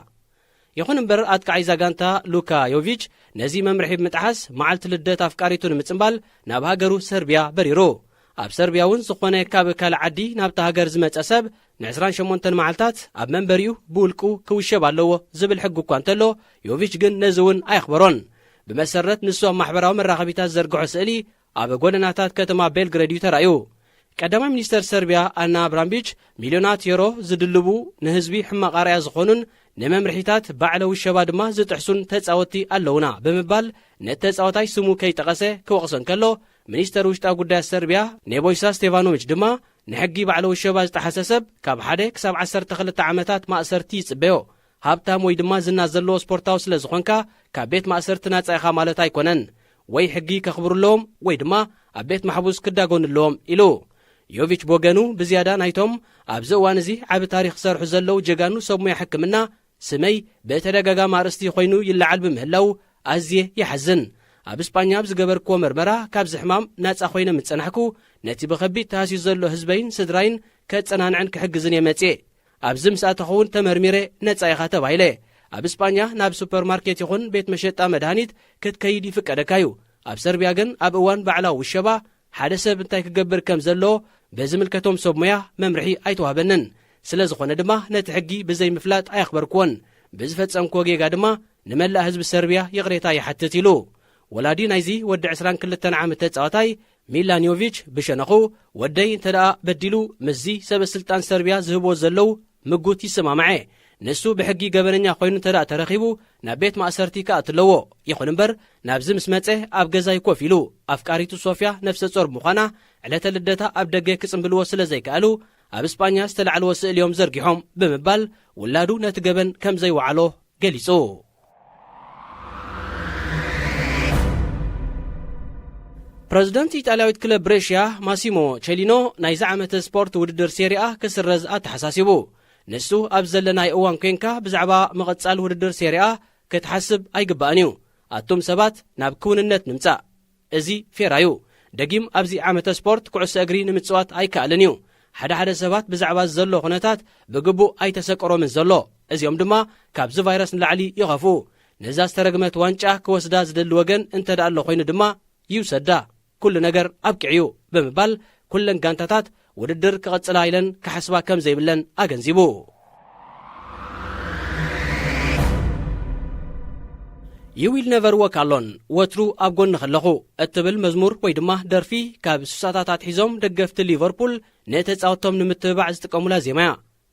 ይኹን እምበር፣ ኣጥቃዒ እዛ ጋንታ ሉካ ዮቪች ነዚ መምርሒ ብምጥሓስ፣ መዓልቲ ልደት ኣፍቃሪቱ ንምጽንባል ናብ ሃገሩ ሰርቢያ በሪሩ። ኣብ ሰርቢያ እውን ዝኾነ ካብ ካልእ ዓዲ ናብታ ሃገር ዝመጸ ሰብ ን ዕስራን ሸሞንተን መዓልታት ኣብ መንበሪኡ ብውልቁ ክውሸብ ኣለዎ ዝብል ሕጊ እኳ እንተሎ፣ ዮቪች ግን ነዚ እውን ኣየኽበሮን። ብመሰረት ንሱ ኣብ ማሕበራዊ መራኸቢታት ዝዘርግሖ ስእሊ፣ ኣብ ጎደናታት ከተማ ቤልግሬድ እዩ ተራእዩ። ቀዳማይ ሚኒስተር ሰርቢያ ኣና ብራምቢች፣ ሚልዮናት ዩሮ ዝድልቡ፣ ንህዝቢ ሕማቕ ኣርኣያ ዝኾኑን ንመምርሒታት ባዕለ ውሸባ ድማ ዝጥሕሱን ተጻወትቲ ኣለውና ብምባል፣ ነቲ ተጻዋታይ ስሙ ከይጠቐሰ ክወቕሶ እንከሎ፣ ሚኒስተር ውሽጣዊ ጉዳያት ሰርቢያ ኔቦይሳ ስቴቫኖቪች ድማ፣ ንሕጊ ባዕለ ውሸባ ዝጠሓሰ ሰብ ካብ ሓደ ክሳብ ዓሰርተ ክልተ ዓመታት ማእሰርቲ ይጽበዮ። ሃብታም ወይ ድማ ዝና ዘለዎ ስፖርታዊ ስለ ዝኾንካ፣ ካብ ቤት ማእሰርቲ ናጻ ኢኻ ማለት ኣይኮነን። ወይ ሕጊ ከኽብሩ ኣለዎም፣ ወይ ድማ ኣብ ቤት ማሕቡስ ክዳጎኑ ኣለዎም ኢሉ። ዮቪች ብወገኑ፣ ብዝያዳ ናይቶም ኣብዚ እዋን እዚ ዓቢ ታሪኽ ክሰርሑ ዘለዉ ጀጋኑ ሰብ ሞያ ሕክምና ስመይ ብተደጋጋሚ ኣርእስቲ ኮይኑ ይለዓል ብምህላው ኣዝየ ይሓዝን። ኣብ እስጳኛ ኣብ ዝገበርክዎ መርመራ ካብዚ ሕማም ናጻ ኮይነ ምስ ጸናሕኩ፣ ነቲ ብኸቢድ ተሃስዩ ዘሎ ህዝበይን ስድራይን ከጸናንዕን ክሕግዝን እየ መጽየ። ኣብዚ ምስ ኣተኹ እውን ተመርሚረ ነጻ ኢኻ ተባሂለ። ኣብ እስጳኛ ናብ ሱፐርማርኬት ይኹን ቤት መሸጣ መድሃኒት ክትከይድ ይፍቀደካ እዩ። ኣብ ሰርቢያ ግን ኣብ እዋን ባዕላዊ ውሸባ ሓደ ሰብ እንታይ ክገብር ከም ዘለዎ ብዝምልከቶም ሰብ ሞያ መምርሒ ኣይተዋህበንን። ስለ ዝኾነ ድማ ነቲ ሕጊ ብዘይምፍላጥ ኣየኽበርክዎን። ብዝፈጸምክዎ ጌጋ ድማ ንመላእ ህዝቢ ሰርቢያ ይቕሬታ ይሓትት ኢሉ። ወላዲ ናይዚ ወዲ ዕስራን ክልተን ዓመት ተጻዋታይ ሚላን ዮቪች ብሸነኹ፣ ወደይ እንተ ደኣ በዲሉ ምስዚ ሰበ ስልጣን ሰርቢያ ዝህብዎ ዘለዉ ምጉት ይሰማማዐ። ንሱ ብሕጊ ገበነኛ ኮይኑ እንተ ደኣ ተረኺቡ ናብ ቤት ማእሰርቲ ክኣቱ ኣለዎ። ይኹን እምበር ናብዚ ምስ መጸ ኣብ ገዛይ ኮፍ ኢሉ ኣፍቃሪቱ ሶፍያ ነፍሰ ጾር ብምዃና ዕለተ ልደታ ኣብ ደገ ክጽንብልዎ ስለ ዘይከኣሉ ኣብ እስጳኛ ዝተላዕልዎ ስእሊ እዮም ዘርጊሖም ብምባል ውላዱ ነቲ ገበን ከም ዘይወዓሎ ገሊጹ። ፕረዚደንት ኢጣልያዊት ክለብ ብሬሽያ ማሲሞ ቸሊኖ ናይዚ ዓመተ ስፖርት ውድድር ሴሪኣ ክስረዝ ኣተሓሳሲቡ። ንሱ ኣብ ዘለናይ እዋን ኮንካ ብዛዕባ ምቕጻል ውድድር ሴሪኣ ክትሓስብ ኣይግባእን እዩ። ኣቱም ሰባት ናብ ክውንነት ንምጻእ። እዚ ፌራ እዩ። ደጊም ኣብዚ ዓመተ ስፖርት ኩዕሶ እግሪ ንምጽዋት ኣይከኣልን እዩ። ሓደ ሓደ ሰባት ብዛዕባ ዘሎ ኩነታት ብግቡእ ኣይተሰቀሮምን ዘሎ። እዚኦም ድማ ካብዚ ቫይረስ ንላዕሊ ይኸፍኡ። ነዛ ዝተረግመት ዋንጫ ክወስዳ ዝደሊ ወገን እንተ ደኣ ኣሎ ኮይኑ ድማ ይውሰዳ። ኩሉ ነገር ኣብቂዑ እዩ ብምባል ኩለን ጋንታታት ውድድር ክቐጽላ ኢለን ክሓስባ ከም ዘይብለን ኣገንዚቡ። You will never walk alone፣ ወትሩ ኣብ ጎንኺ ኣለኹ እትብል መዝሙር ወይ ድማ ደርፊ ካብ ስሳታት ኣትሒዞም ደገፍቲ ሊቨርፑል ንተጻወቶም ንምትብባዕ ዝጥቀሙላ ዜማ እያ።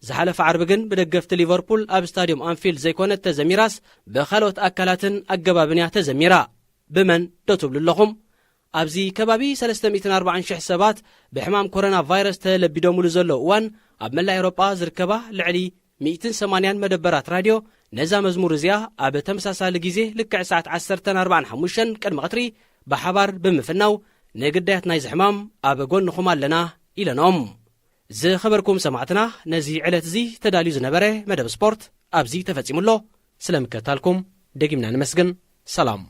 ዝሓለፈ ዓርቢ ግን ብደገፍቲ ሊቨርፑል ኣብ ስታድዮም ኣንፊልድ ዘይኮነት ተዘሚራስ ብኻልኦት ኣካላትን ኣገባብን እያ ተዘሚራ። ብመን ዶ ትብሉ ኣለኹም? ኣብዚ ከባቢ ሰለስተ ሚእትን ኣርባዓን ሽሕ ሰባት ብሕማም ኮሮና ቫይረስ ተለቢዶምሉ ዘለዉ እዋን ኣብ መላእ ኤውሮጳ ዝርከባ ልዕሊ ሚእትን ሰማንያን መደበራት ራድዮ ነዛ መዝሙር እዚኣ ኣብ ተመሳሳሊ ግዜ ልክዕ ሰዓት ዓሰርተን ኣርባዓን ሓሙሽተን ቅድሚ ቀትሪ ብሓባር ብምፍናው ንግዳያት ናይዚ ሕማም ኣብ ጎንኹም ኣለና ኢለኖም። ዝኸበርኩም ሰማዕትና፣ ነዚ ዕለት እዚ ተዳልዩ ዝነበረ መደብ ስፖርት ኣብዚ ተፈጺሙ ኣሎ። ስለምከታልኩም ደጊምና ነመስግን። ሰላም።